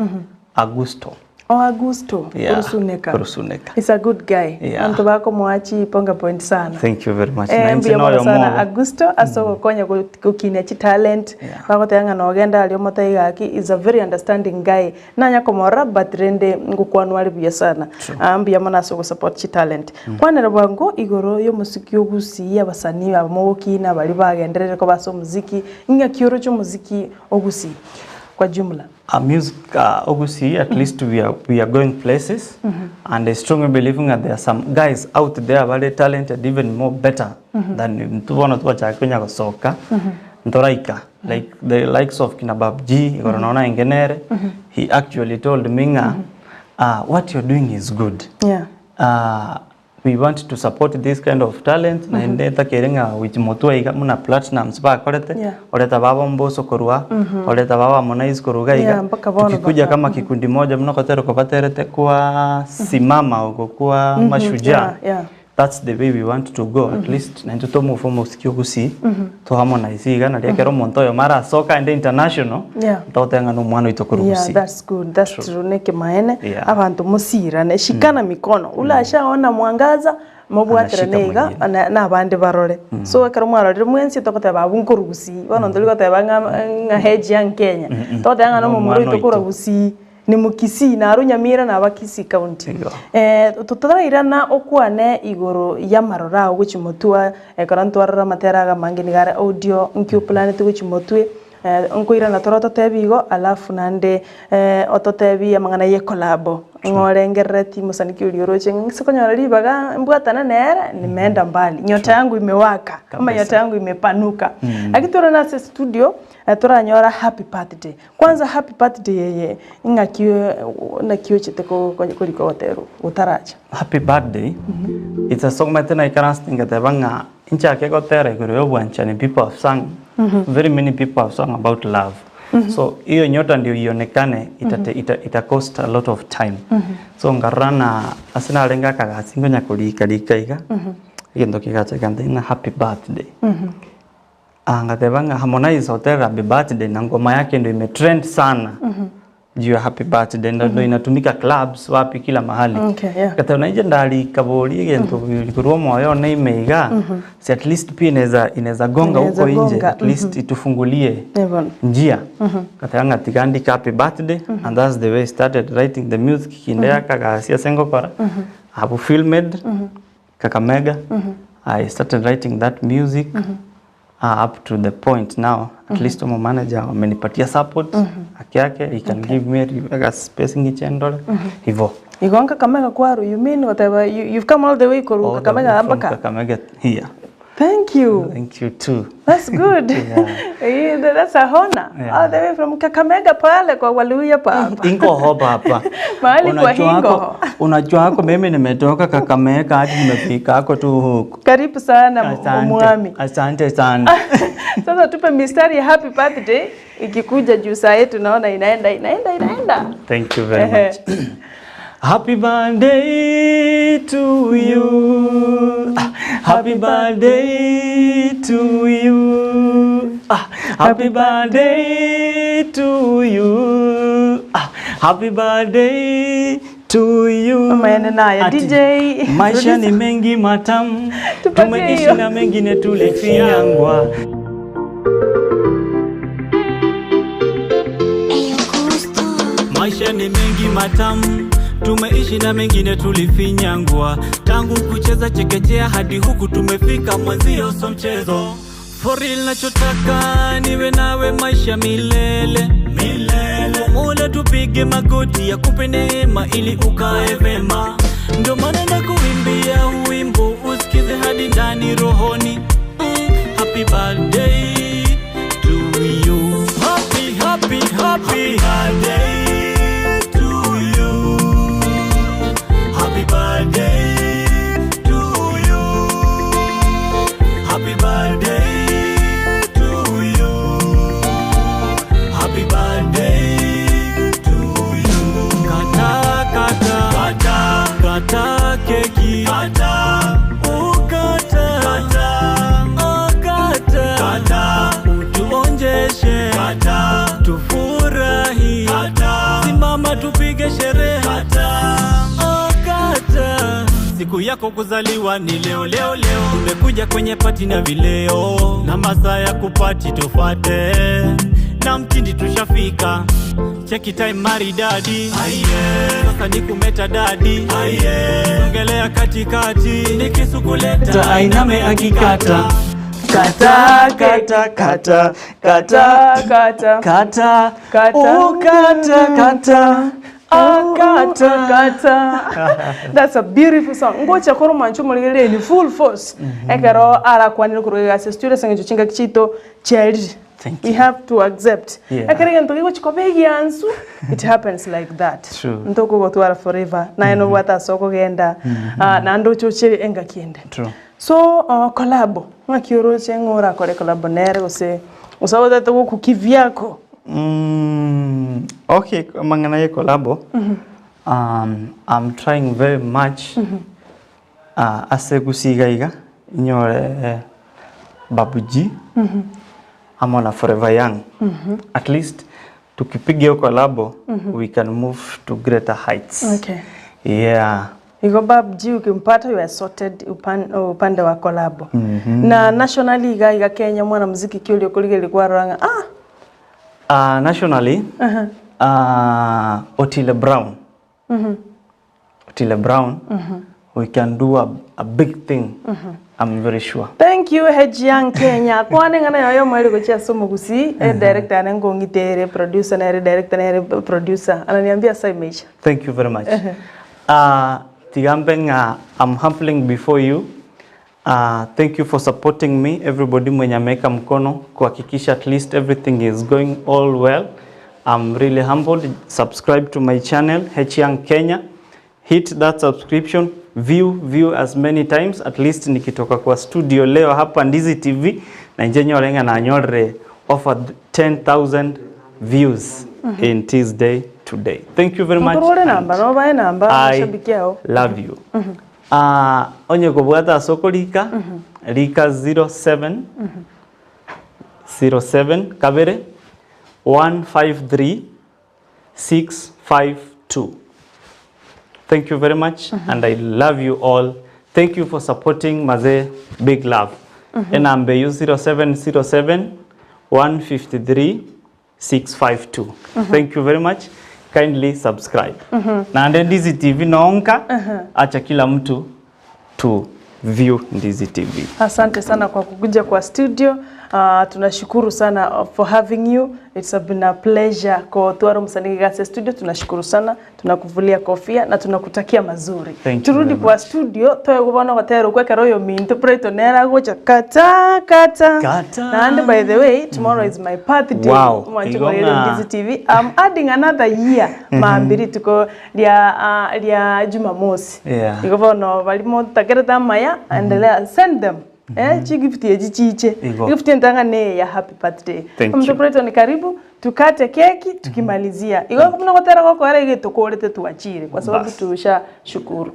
Augusto. Oh, Augusto Yeah, Kurusuneka. Kurusuneka. He's a good guy. Yeah. Anto bakomoa chiponga point sana. Thank you very much. Eh, Na inche mbuya mono noyo sana mobo. Augusto ase ogokonya gokinia chitalent Yeah. bagoteba ng'a nogenda aria omote gaki is a very understanding guy nanya komorora but rende ngokwanwa are buya sana Ah, mbuya mono ase ogosupport chitalent kwanera bwango igoro ya omosiki ogusii abasanii aba mogokina baria bagenderere koba ase omoziki ng'aki oroche omoziki ogusii kwa jumla Music Ogusii, at least we are going places and I strongly believe that there are some guys out there very talented even more better than ntubono twachaka konya gosoka ntoraika like the likes of kina Bab G igoro naona engenere he actually told me nga what you're doing is good yeah. We want to support this kind of talent na ende takere ng'a wichimotwa iga muna platinums bakorete Yeah. oreta baba mboso korwa oreta baba Harmonize korwa iga Yeah, mpaka bono tukikuja baka- kama kikundi moja mnokotere kobaterete kwa simama uko kwa mashujaa Yeah, yeah. that's the way we want to go at least nainto tomufa omosiki ogusii to harmonize iga naria ekero omonto oyo mara asoka ende international Yeah. togoteba ng'a na omwana oito korwa Yeah, gusii that's good. That's true. Neke maene Yeah. abantu musirane shikana mikono ula ashaona mwangaza mobwaterane Anashika iga mwingine. na abande barore so ekero mwarorire mwensi togoteba abwo nkorugusi bono ntori goteba ng'a ng'a heji ya Kenya togoteba ng'a No nomomura omwana oito korwa oito. Gusii ni mukisii naro Nyamira na abakisii county Igo. eh totarairana okwane igoro ya marora ao gochimotua ekero ntwarora amatera aga mange niga are audio nki oplanete gochimotwe. Nkoirana tore ototebi igo alafu naende ototebi amang'ana ye ekolabo ng'a orengerereti mosaniki oria oroche ng'a ng'ise konyora ribaga mbwatane nere nimeenda mbali nyota yangu imewaka ama nyota yangu imepanuka. Lakini torane ase estudio toranyora happy birthday. Kwanza happy birthday eye ing'aki naki ochete korika ogotera oko gotaracha? Happy birthday, it's a song omanyete naikaransete ngateba ng'a Inchake gotera igoro y'obwanchani people have sung very many people have sung about love so hiyo nyota ndio ionekane itate ita, ita cost a lot of time so nkarora na ase narenge akagasi nkonya korika rika iga egento kegacha gekantebia ng'a happy birthday Ah, ngateba ng'a Harmonize oterire happy birthday na ngoma yake ndio imetrend sana juu ya happy birthday ndo ndo inatumika clubs wapi kila mahali Okay, yeah. Ngateba nainche ndarika bori egento korwa omoyo one ime iga si at least pia inaweza inaweza gonga Inaweza huko nje gonga, at least itufungulie Ebon. njia ngateba ng'a tiga ndike happy birthday and that's the way I started writing the music kinde akagasia ase ngokora I've filmed Kakamega I started writing that music up to the point now at least omo manager amenipatia support haki yake he can give me a space ng'iche ndore hivo Igo Kakamega kwaru you mean whatever you, you've come all the way koru All the way Kakamega from mpaka Kakamega here Thank you. Thank you too. That's good. Yeah. Eh, That's a honor. Yeah. All the way from Kakamega pale kwa Waluya papa. Ingoho baba. Mahali kwa Unajua Ingoho. hako, unajua hako mimi nimetoka Kakamega hadi nimefika hako tu huku. Karibu sana Asante. Mwami. Asante sana. Sasa tupe mistari ya happy birthday ikikuja juu saa yetu naona inaenda inaenda inaenda. Thank you very much. Happy birthday to you. Ah, Happy birthday to you. Ah, Happy birthday to you. Ah, Happy birthday to you. Maene naye Ati, DJ. Maisha ni mengi matamu, Tupatie tumeishi hiyo. na mengine tulifinyangwa. Maisha ni mengi matamu, tumeishi na mengine tulifinyangwa. Tangu kucheza chekechea hadi huku tumefika, mwenzio so mchezo. For real nachotaka niwe nawe maisha milele milele, Mola tupige magoti ya kupe neema ili ukae vema. Ndio maana nakuimbia wimbo usikize hadi ndani rohoni. Happy birthday to you. Happy, happy, happy birthday to you. Happy birthday to you. Happy birthday to you. Happy birthday to you. Kata kata kata kata keki kata ukata kata akata kata utuonjeshe kata tufurahi kata simama tupige sherehe kata akata Siku yako kuzaliwa ni leo leo leo, tumekuja kwenye pati na vileo na masaa ya kupati tufate na mtindi tushafika, cheki time maridadi, aiye sasa ni kumeta dadi, aiye ongelea katikati nikisukuleta Ainame akikata. Kata kata kata kata Kata. kata Kata. ukata kata akata Kata. That's a beautiful song. Ngocha koro mancho muligere ni full force. Ekero arakwanire kuruga ase studio sengecho chinga kichito cheri. Thank We have to accept. Yeah. Ekere gento gigochikoba egiansu it happens like that. True. Ntoko gotwara forever. Naye nobwata ase okogenda ah, naende ochoche engaki ende. True. So collabo ng'aki oroche ng'a orakore collabo nere gose osabotete gokukivyako Okay, mang'ana ye collabo. I'm trying very much ase gusiga iga inyore Babu G amo na Forever Young. At least tukipiga hiyo collabo we can move to greater heights. Okay. Yeah. Igo Bab G ukimpata you are sorted upande wa collabo. Na nationally iga iga Kenya mwana muziki ki oria okorigereria kwarora ng'a ah Nationally, Otile Brown. Otile Brown, we can do a big thing. I'm very sure. Thank you H Young Kenya. Kwane ng'ana yoyo omoerio gochia ase omogusii, e director yane nkong'ita ere, producer nere director nere producer. Ananiambia saa imeisha. Thank you very much. Ah, tiga mbe ng'a I'm humbling before you. Ah, thank you for supporting me everybody mwenye ameweka mkono kuhakikisha at least everything is going all well. I'm really humbled. Subscribe to my channel H Young Kenya. Hit that subscription, view view as many times at least nikitoka kwa studio leo hapa Ndizi TV na inche nyore ng'a nanyorire over 10,000 views in Tuesday today. Thank you very much. Nkorore and namba, nobae namba, I mashabiki ao. love you. Ah, onye kobwata ase okorika rika 07 07 kabere 153 652. Thank you very much and I love you all. Thank you for supporting Mazee Big Love. Enamba eyio 0707 153 652. Thank you very much. Kindly subscribe. Naende Ndizi TV nonka acha kila mtu to view Ndizi TV. Asante sana kwa kukuja kwa studio. Tunashukuru sana for having you. It's been a pleasure kotwara omosaniki gase studio. Tunashukuru sana, tunakuvulia kofia na tunakutakia mazuri. Thank you Turudi very kwa much. studio toe bono gotera okwo ekero oyo minto Brighton nere agocha kata kata. Kata. Naende by the way, tomorrow is my birthday. Wow. Mwanche Igo korera ng'a. Ndizi TV. I'm adding another year mambia rituko ria ria Jumamosi. Yeah. Igo bono baria motakerete amaya, endelea send them. Eh, chigift echi chiche. Igo. Gift entang'a ne ya happy birthday. Thank Omonto you. Brighton karibu tukate keki tukimalizia. Igo buna gotera gokoera iga tokorete twachire kwa sababu Bas. tusha shukuru.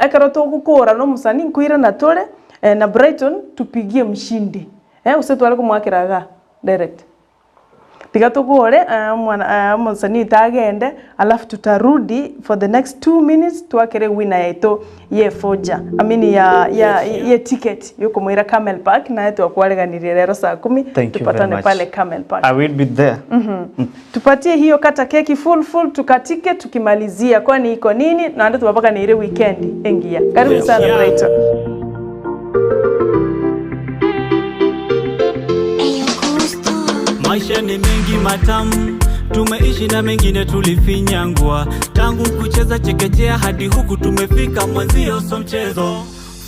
Ekero togokora na omosani nkoirana tore na Brighton tupigie mshindi. Eh, gose tware komwakera iga direct. Tiga tokore omwana omosani oito agende alafu tutarudi for the next 2 minutes twakere winner yaito ye foja I mean ya ya ye ticket yokomoira Camel Park naye twakwareganirie rero saa kumi Thank you very tupatane much. pale Camel Park. I will be there. Tupatie hiyo kata keki full full tukatike tukimalizia kwani iko nini naende tubapaka ni ile weekend engiya. Karibu sana Brighton. Maisha ni mengi matamu, tumeishi na mengine tulifinyangwa. Tangu kucheza chekechea hadi huku tumefika, mwenzio so mchezo.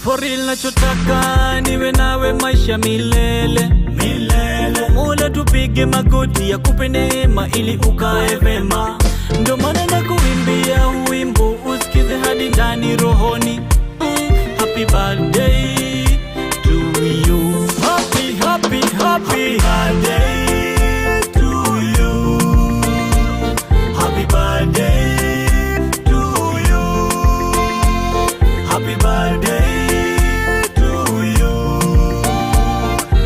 For real nachotaka niwe nawe maisha milele milele, Mola tupige magoti ya kupe neema ili ukae vema. Ndio maana nakuimbia wimbo usikize hadi ndani rohoni. Happy birthday to you. Happy, happy, happy birthday to you. Happy birthday to you. Happy birthday to you.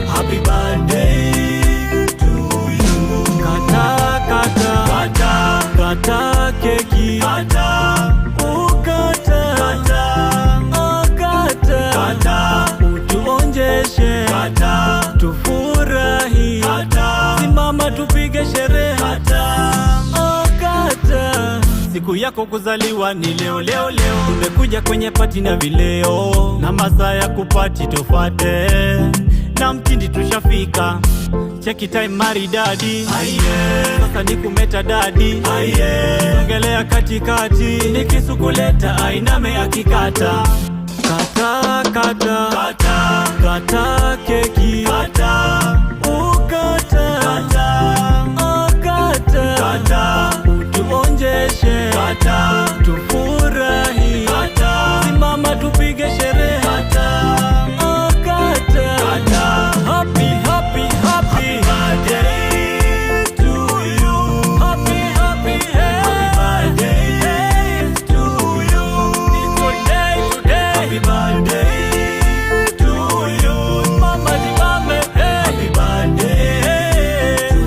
Happy birthday to you. Kata kata kata kata keki kata ukata kata akata kata utuonjeshe kata tufurahi kata simama tupige sherehe kata akata siku yako kuzaliwa ni leo leo leo, tumekuja kwenye pati na vileo na masaa ya kupati tufate na mtindi tushafika, cheki time maridadi, sasa ni kumeta dadi, ongelea katikati, nikisukuleta ainame akikata kata kata kata kata keki kata ukata kata akata kata utuonjeshe kata tufurahi kata simama tupige sherehe kata akata kata happy happy happy birthday to you happy happy happy birthday to you it's your day today happy birthday to you mama jibambe happy birthday to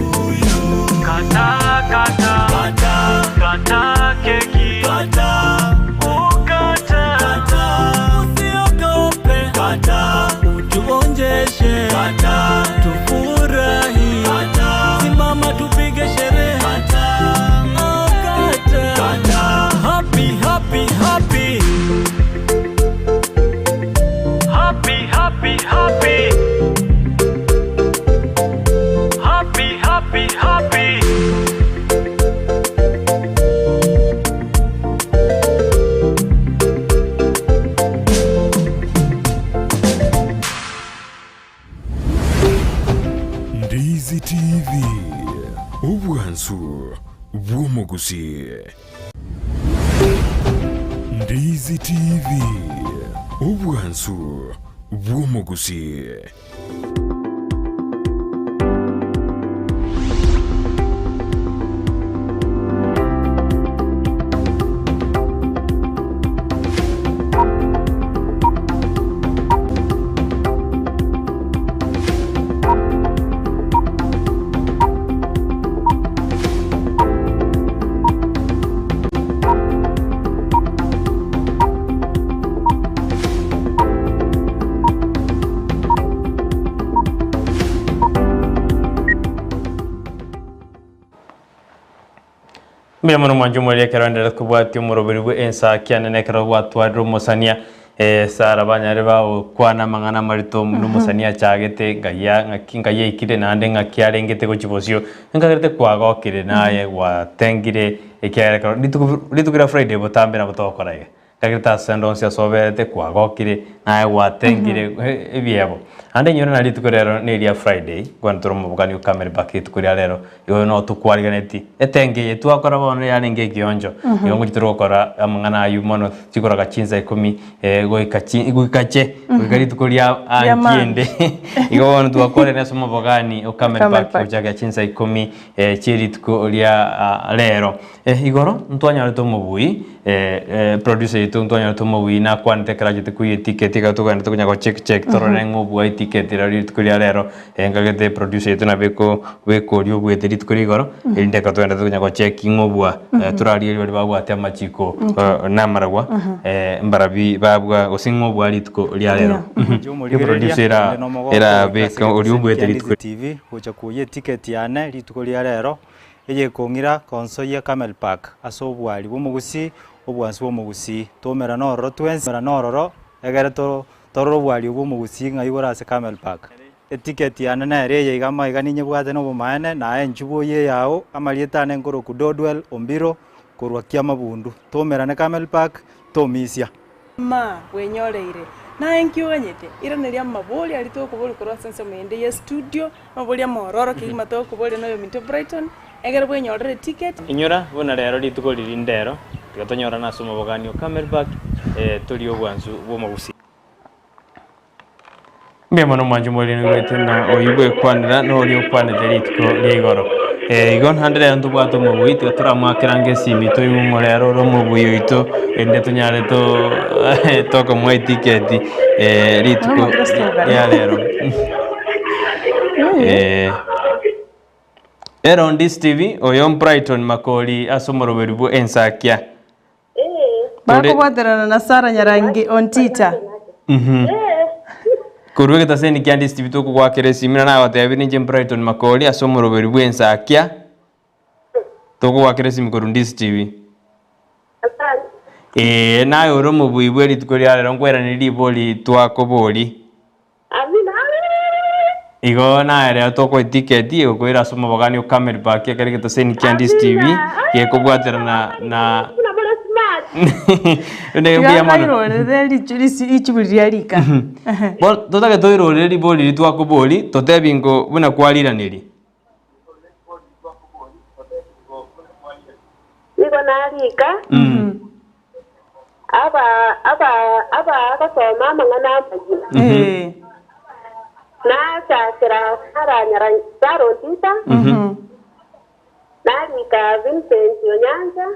you kata kata kata kata keki kata ukata kata usiogope kata utuonjeshe kata tufurahi kata simama tupige sherehe kata kata kata happy happy happy happy. bw'omogusii. Ndizi TV, obwansu bw'omogusii. Mbuya mono mwanche omoreri ekero enderete kobwatia omoroberi bwe ensa kiane ekero gwatwarire omosania eh, Sara banyare bagokwana amang'ana amarito buna omosania achagete ng'ai a ng'aki ng'ai aikire naende ng'aki arengete gochia bosio, nkagerete kwagokire naye gwatengire ekiagera ekero rituko rituko ria Friday botambe nabo togokora iga. Nkagerete ase ande onsi ase oberete kwagokire naye gwatengire ebiebo. Naende inyore na rituko rero na eria Friday, nkwane tore omobokani o Camel Park rituko ria rero, igo no tokwariganeti etenge eye twakora bono yarenge ekioncho, igo ngochi tore gokora amang'ana aywo mono chikoroka chinsa ikomi goika chi goika che goika rituko ria Ria anki ende. Igo bono twakwarire ase omobogani o Camel Camel Park Park. gochakera chinsa ikomi chie rituko ria rero. Igoro ntwanyorete omobui producer oito ntwanyorete omobui nakwanete ekero achete koiywa eticket ekero togenderete konya go check check torore ng'a obua eticket riria rituko ria rero nkagete producer oito nabo ekobeka oria obuete rituko ria igoro erinde ekero togenderete konya go check ng'a obua torarigereria baria babwate amachiko namaragwa mbarabi babua gose ng'a obua rituko ria rero. Omorigereria Producer onde nomogoko erabeke goika ase oria egetese obuete kia rituko Ndizi TV gocha koyia eticket yane rituko ria rero. Eyekong'ira konsoyia Camel Park ase obwari bw'omogusii, obwansu bw'omogusii. Toumerane ororo twensi, toumerane ororo egere torore obwari obwo bw'omogusii ng'a igoro ase Camel Park. Etiketi yane nere eye iga amaiga ninyebwate nobomaene, naye inchuba oyio eyao, amarieta ane nkoroku Dodwell Ombiro korwa Kiamabundu. Toumerane Camel Park, tomisia. Ma bwenyoreire, naye nki oganyete? Iraneria amabori aria tokoboria korwa ase ensemo ende ye studio, amabori amororo kegima tokoboria noyominto Brighton, ekero bwenyorere eticket. Inyora buna rero rituko riria ndero, tiga tonyorane ase omobogani o Camelback, torie obwansu bw'omogusii. Mbuya mono omwancho moriri goetera na oyio bwekwanera na oria okwanete rituko ria igoro. Eh, igo naende rero ntobwate omobui tiga toramoakera ange esimi toigwe ng'a rero ore omobui oito erinde tonyare to tokomoa etiketi eh, rituko Omokristo ogare. ria rero. Eh, Ero Ndisi TV, oyo Brighton Makori ase omoroberi bwe ensakia. Bakobwaterana na Sarah Nyarangi Ontita. Korwa egetaseni kia Ndisi TV tokogwakera esimi na nagotebirie ninche Brighton Makori ase omoroberi bw'ensakia tokogwakera esimi korwa Ndisi TV. Ee, naye ore omobui bwe rituko ria rero nkweranie ribori twakobori. Igo naye rero tokoa etiketi egokoira ase omobogani o Camel Park ekero egetoseni kia Ndisi TV gekobwaterana na Buna mbuya mono. Tiga nkairorere richibu riria rika. Bono totake toirorere ribori riria twakobori totebi ngo buna kwariraneri. Nigo narika aba aba abagosoma amang'ana amayia, nachakera Sarah Sarah Ontita, narika Vincent Onyancha,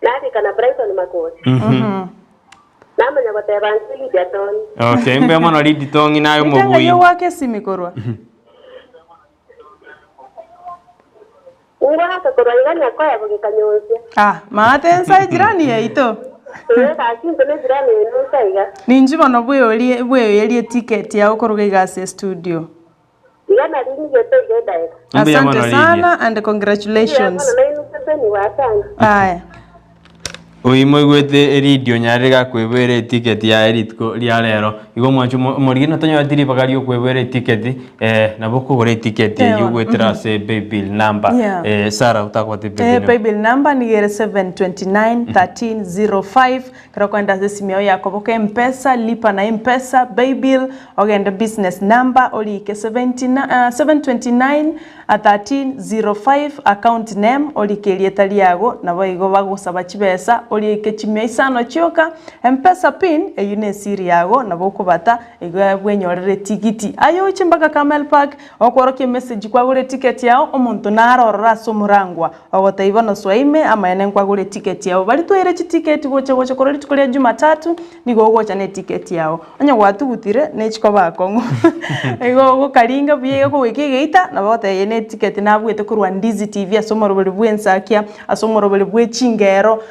narika na Brighton Makosi. Namanya goteba nche Lydia Tony. Okay, mbuya mono Lydia Tong'i naye Ritang'ani omobui. ogwaka esimi korwa. Ngoaka korwa iga nyakoe bogekanyonsia. Ah, maate ensa ejirani yaito. Ee, gaki intwe nejirani yaino nsa iga. Ninchu bono bweorie bweoyerie eticket yao koruga iga ase estudio. Iga nari nigete iga edaeka. Mbuya Asante mono Lydia. sana and Mbuya congratulations. mono nainwe seseniwa asante. Aya. Oimo igwete eridio nyarire gakweboera eticket yaye rituko ria rero. Igo omwancho omorigi notonyoreti ribaga ria okweboera eticket, eh, nabo okogora eticket eywo Ewa, goetera ase paybill number. Yeah. Eh, Sarah otakwate paybill Eh, number. paybill number nigo ere 729 1305 Ekero okoenda ase esimi yao ya koboko Mpesa, lipa na Mpesa, paybill, ogende business number orike 79 729 1305, account name orike erieta riago, naboigo bagosaba chibesa orike chimia isano chioka, Mpesa pin eyio ne esiri yago nabo okobata igo bwenyorere etigiti. Aye oche mpaka Camel Park okworokia emessage kwagora eticket yao omonto naro ororo ase omorangwa Ogotebia bono soa ime, amaene nkwagore etiketi yao. Baria twaire chitiketi gocha gocha korwa rituko ria Jumatatu, nigo ogocha na etiketi yao. Onye gwatugutire, nechikoba akong'u. Igo ogokaringa buya iga kogoika egeita, nabo ogoteba eye ne etiketi nabuete korwa Ndizi TV ase omorobori bw'ensakia, ase omorobori bwe chingero,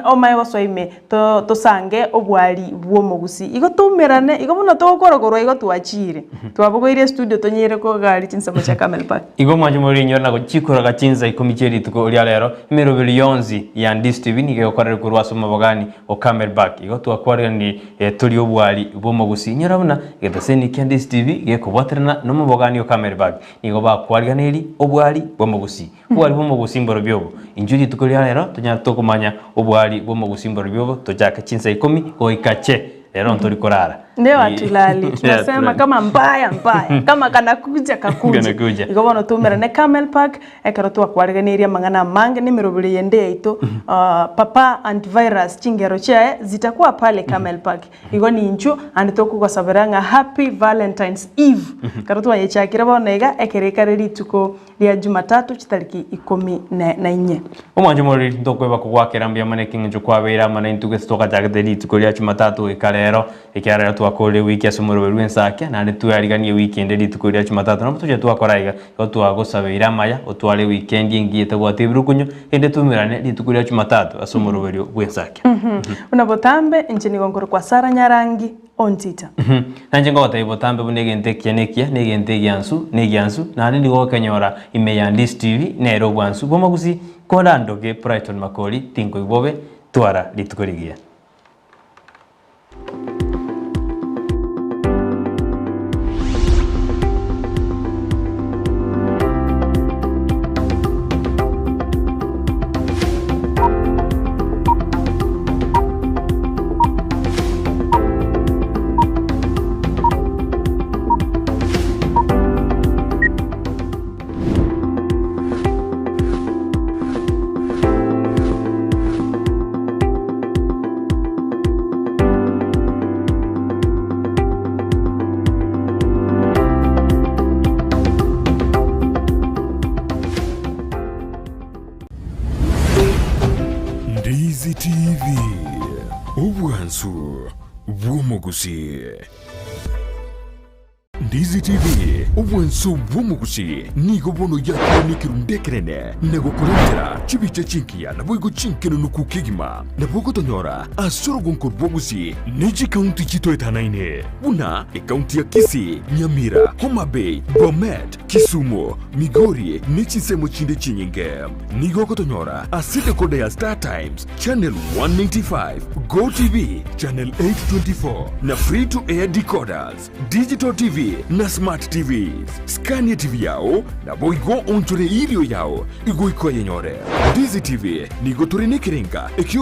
omae gosoa ime to tosange obwari bw'omogusii. Igo toumerane, igo buna togokora korwa igo twachire, twabogoirie estudio tonyeire kogari chinsemo chia Camel Park. Igo mwanche morinyore na gochikoraga chinsa ikomi chie rituko ria rero, emeroberi yonsi ya Ndizi TV nigo egokorerwa korwa ase omobogani o Camel Park. Igo twakwareranirie tori obwari bw'omogusii. Inyora buna egeteseni kia Ndizi TV gekobwaterana nomobogani o Camel Park. Nigo bakwariganirie obwari bw'omogusii. Obwari bw'omogusii mborobio obo. Inchuo rituko ria rero tonyare tokomanya obwari bw'omogusii mborobio obo, tochake chinsa ikomi goika che. Rero ntori korara. Leo hatulali, tunasema kama mbaya mbaya, kama kanakuja kakuje. Kanakuja. Igo bono toumerane Camel Park, ekero twakwariganirie amang'ana amange na emeroberi eyende yaito, ah, Papa Antivirus chingero chiaye zitakuwa pale Camel Park. Igo ninchuo naende tokogosabera ng'a happy Valentine's Eve. Ekero twayechakire bono iga, ekero ekare rituko ria Jumatatu chitariki ikomi na inye. Omwancho moriri, ntokweba kogwakera mbuya mono ekeng'encho kwabeire amo naintwe gose togachagete rituko ria Jumatatu goika rero, ekiagera rero twakorire ewiki ase omorweri bw'ensakia, naende tweariganie ewiki ende rituko ria Jumatatu. Nabo tochia twakora iga, igo twagosabeire amaya, otware ewikendi engiya etabwati ebirukunyo, erinde toumerane rituko ria Jumatatu ase omoroberio bw'ensakia. Buna botambe, inche nigo nkorokwa Sarah Nyarangi. Ontita. Nainche ngogotebia botambe buna egento ekiya nekiya, na egento egiansu negiansu, naende nigo ogokenyora ime ya Ndizi TV, nere obwansu bw'amagusi, korandoke Brighton Makori, tinkoigwa bobe, twara rituko rigiya. Ndizi TV, obwansu bw'omogusii. Ndizi TV, obwansu bw'omogusii nigo bono yakire nekerundu ekenene na gokorentera chibicha chingiya naboigo chinkenenuku kegima. Nabo ogotonyora ase orogonko rw'ogusii ne chikaunti chitoetanaine buna ekaunti ya Kisii, Nyamira, Homa Bay, Bomet, Kisumu, Migori ne chinsemo chinde chinyinge. Nigo ogotonyora ase decoder ya Star Times, Channel 195, Go TV, Channel 824 na Free to Air decoders, Digital TV na Smart TVs. Scan etv yao naboigo onchore erio yao igo ikoyenyore. Ndizi TV nigo tore nekerenga ekio.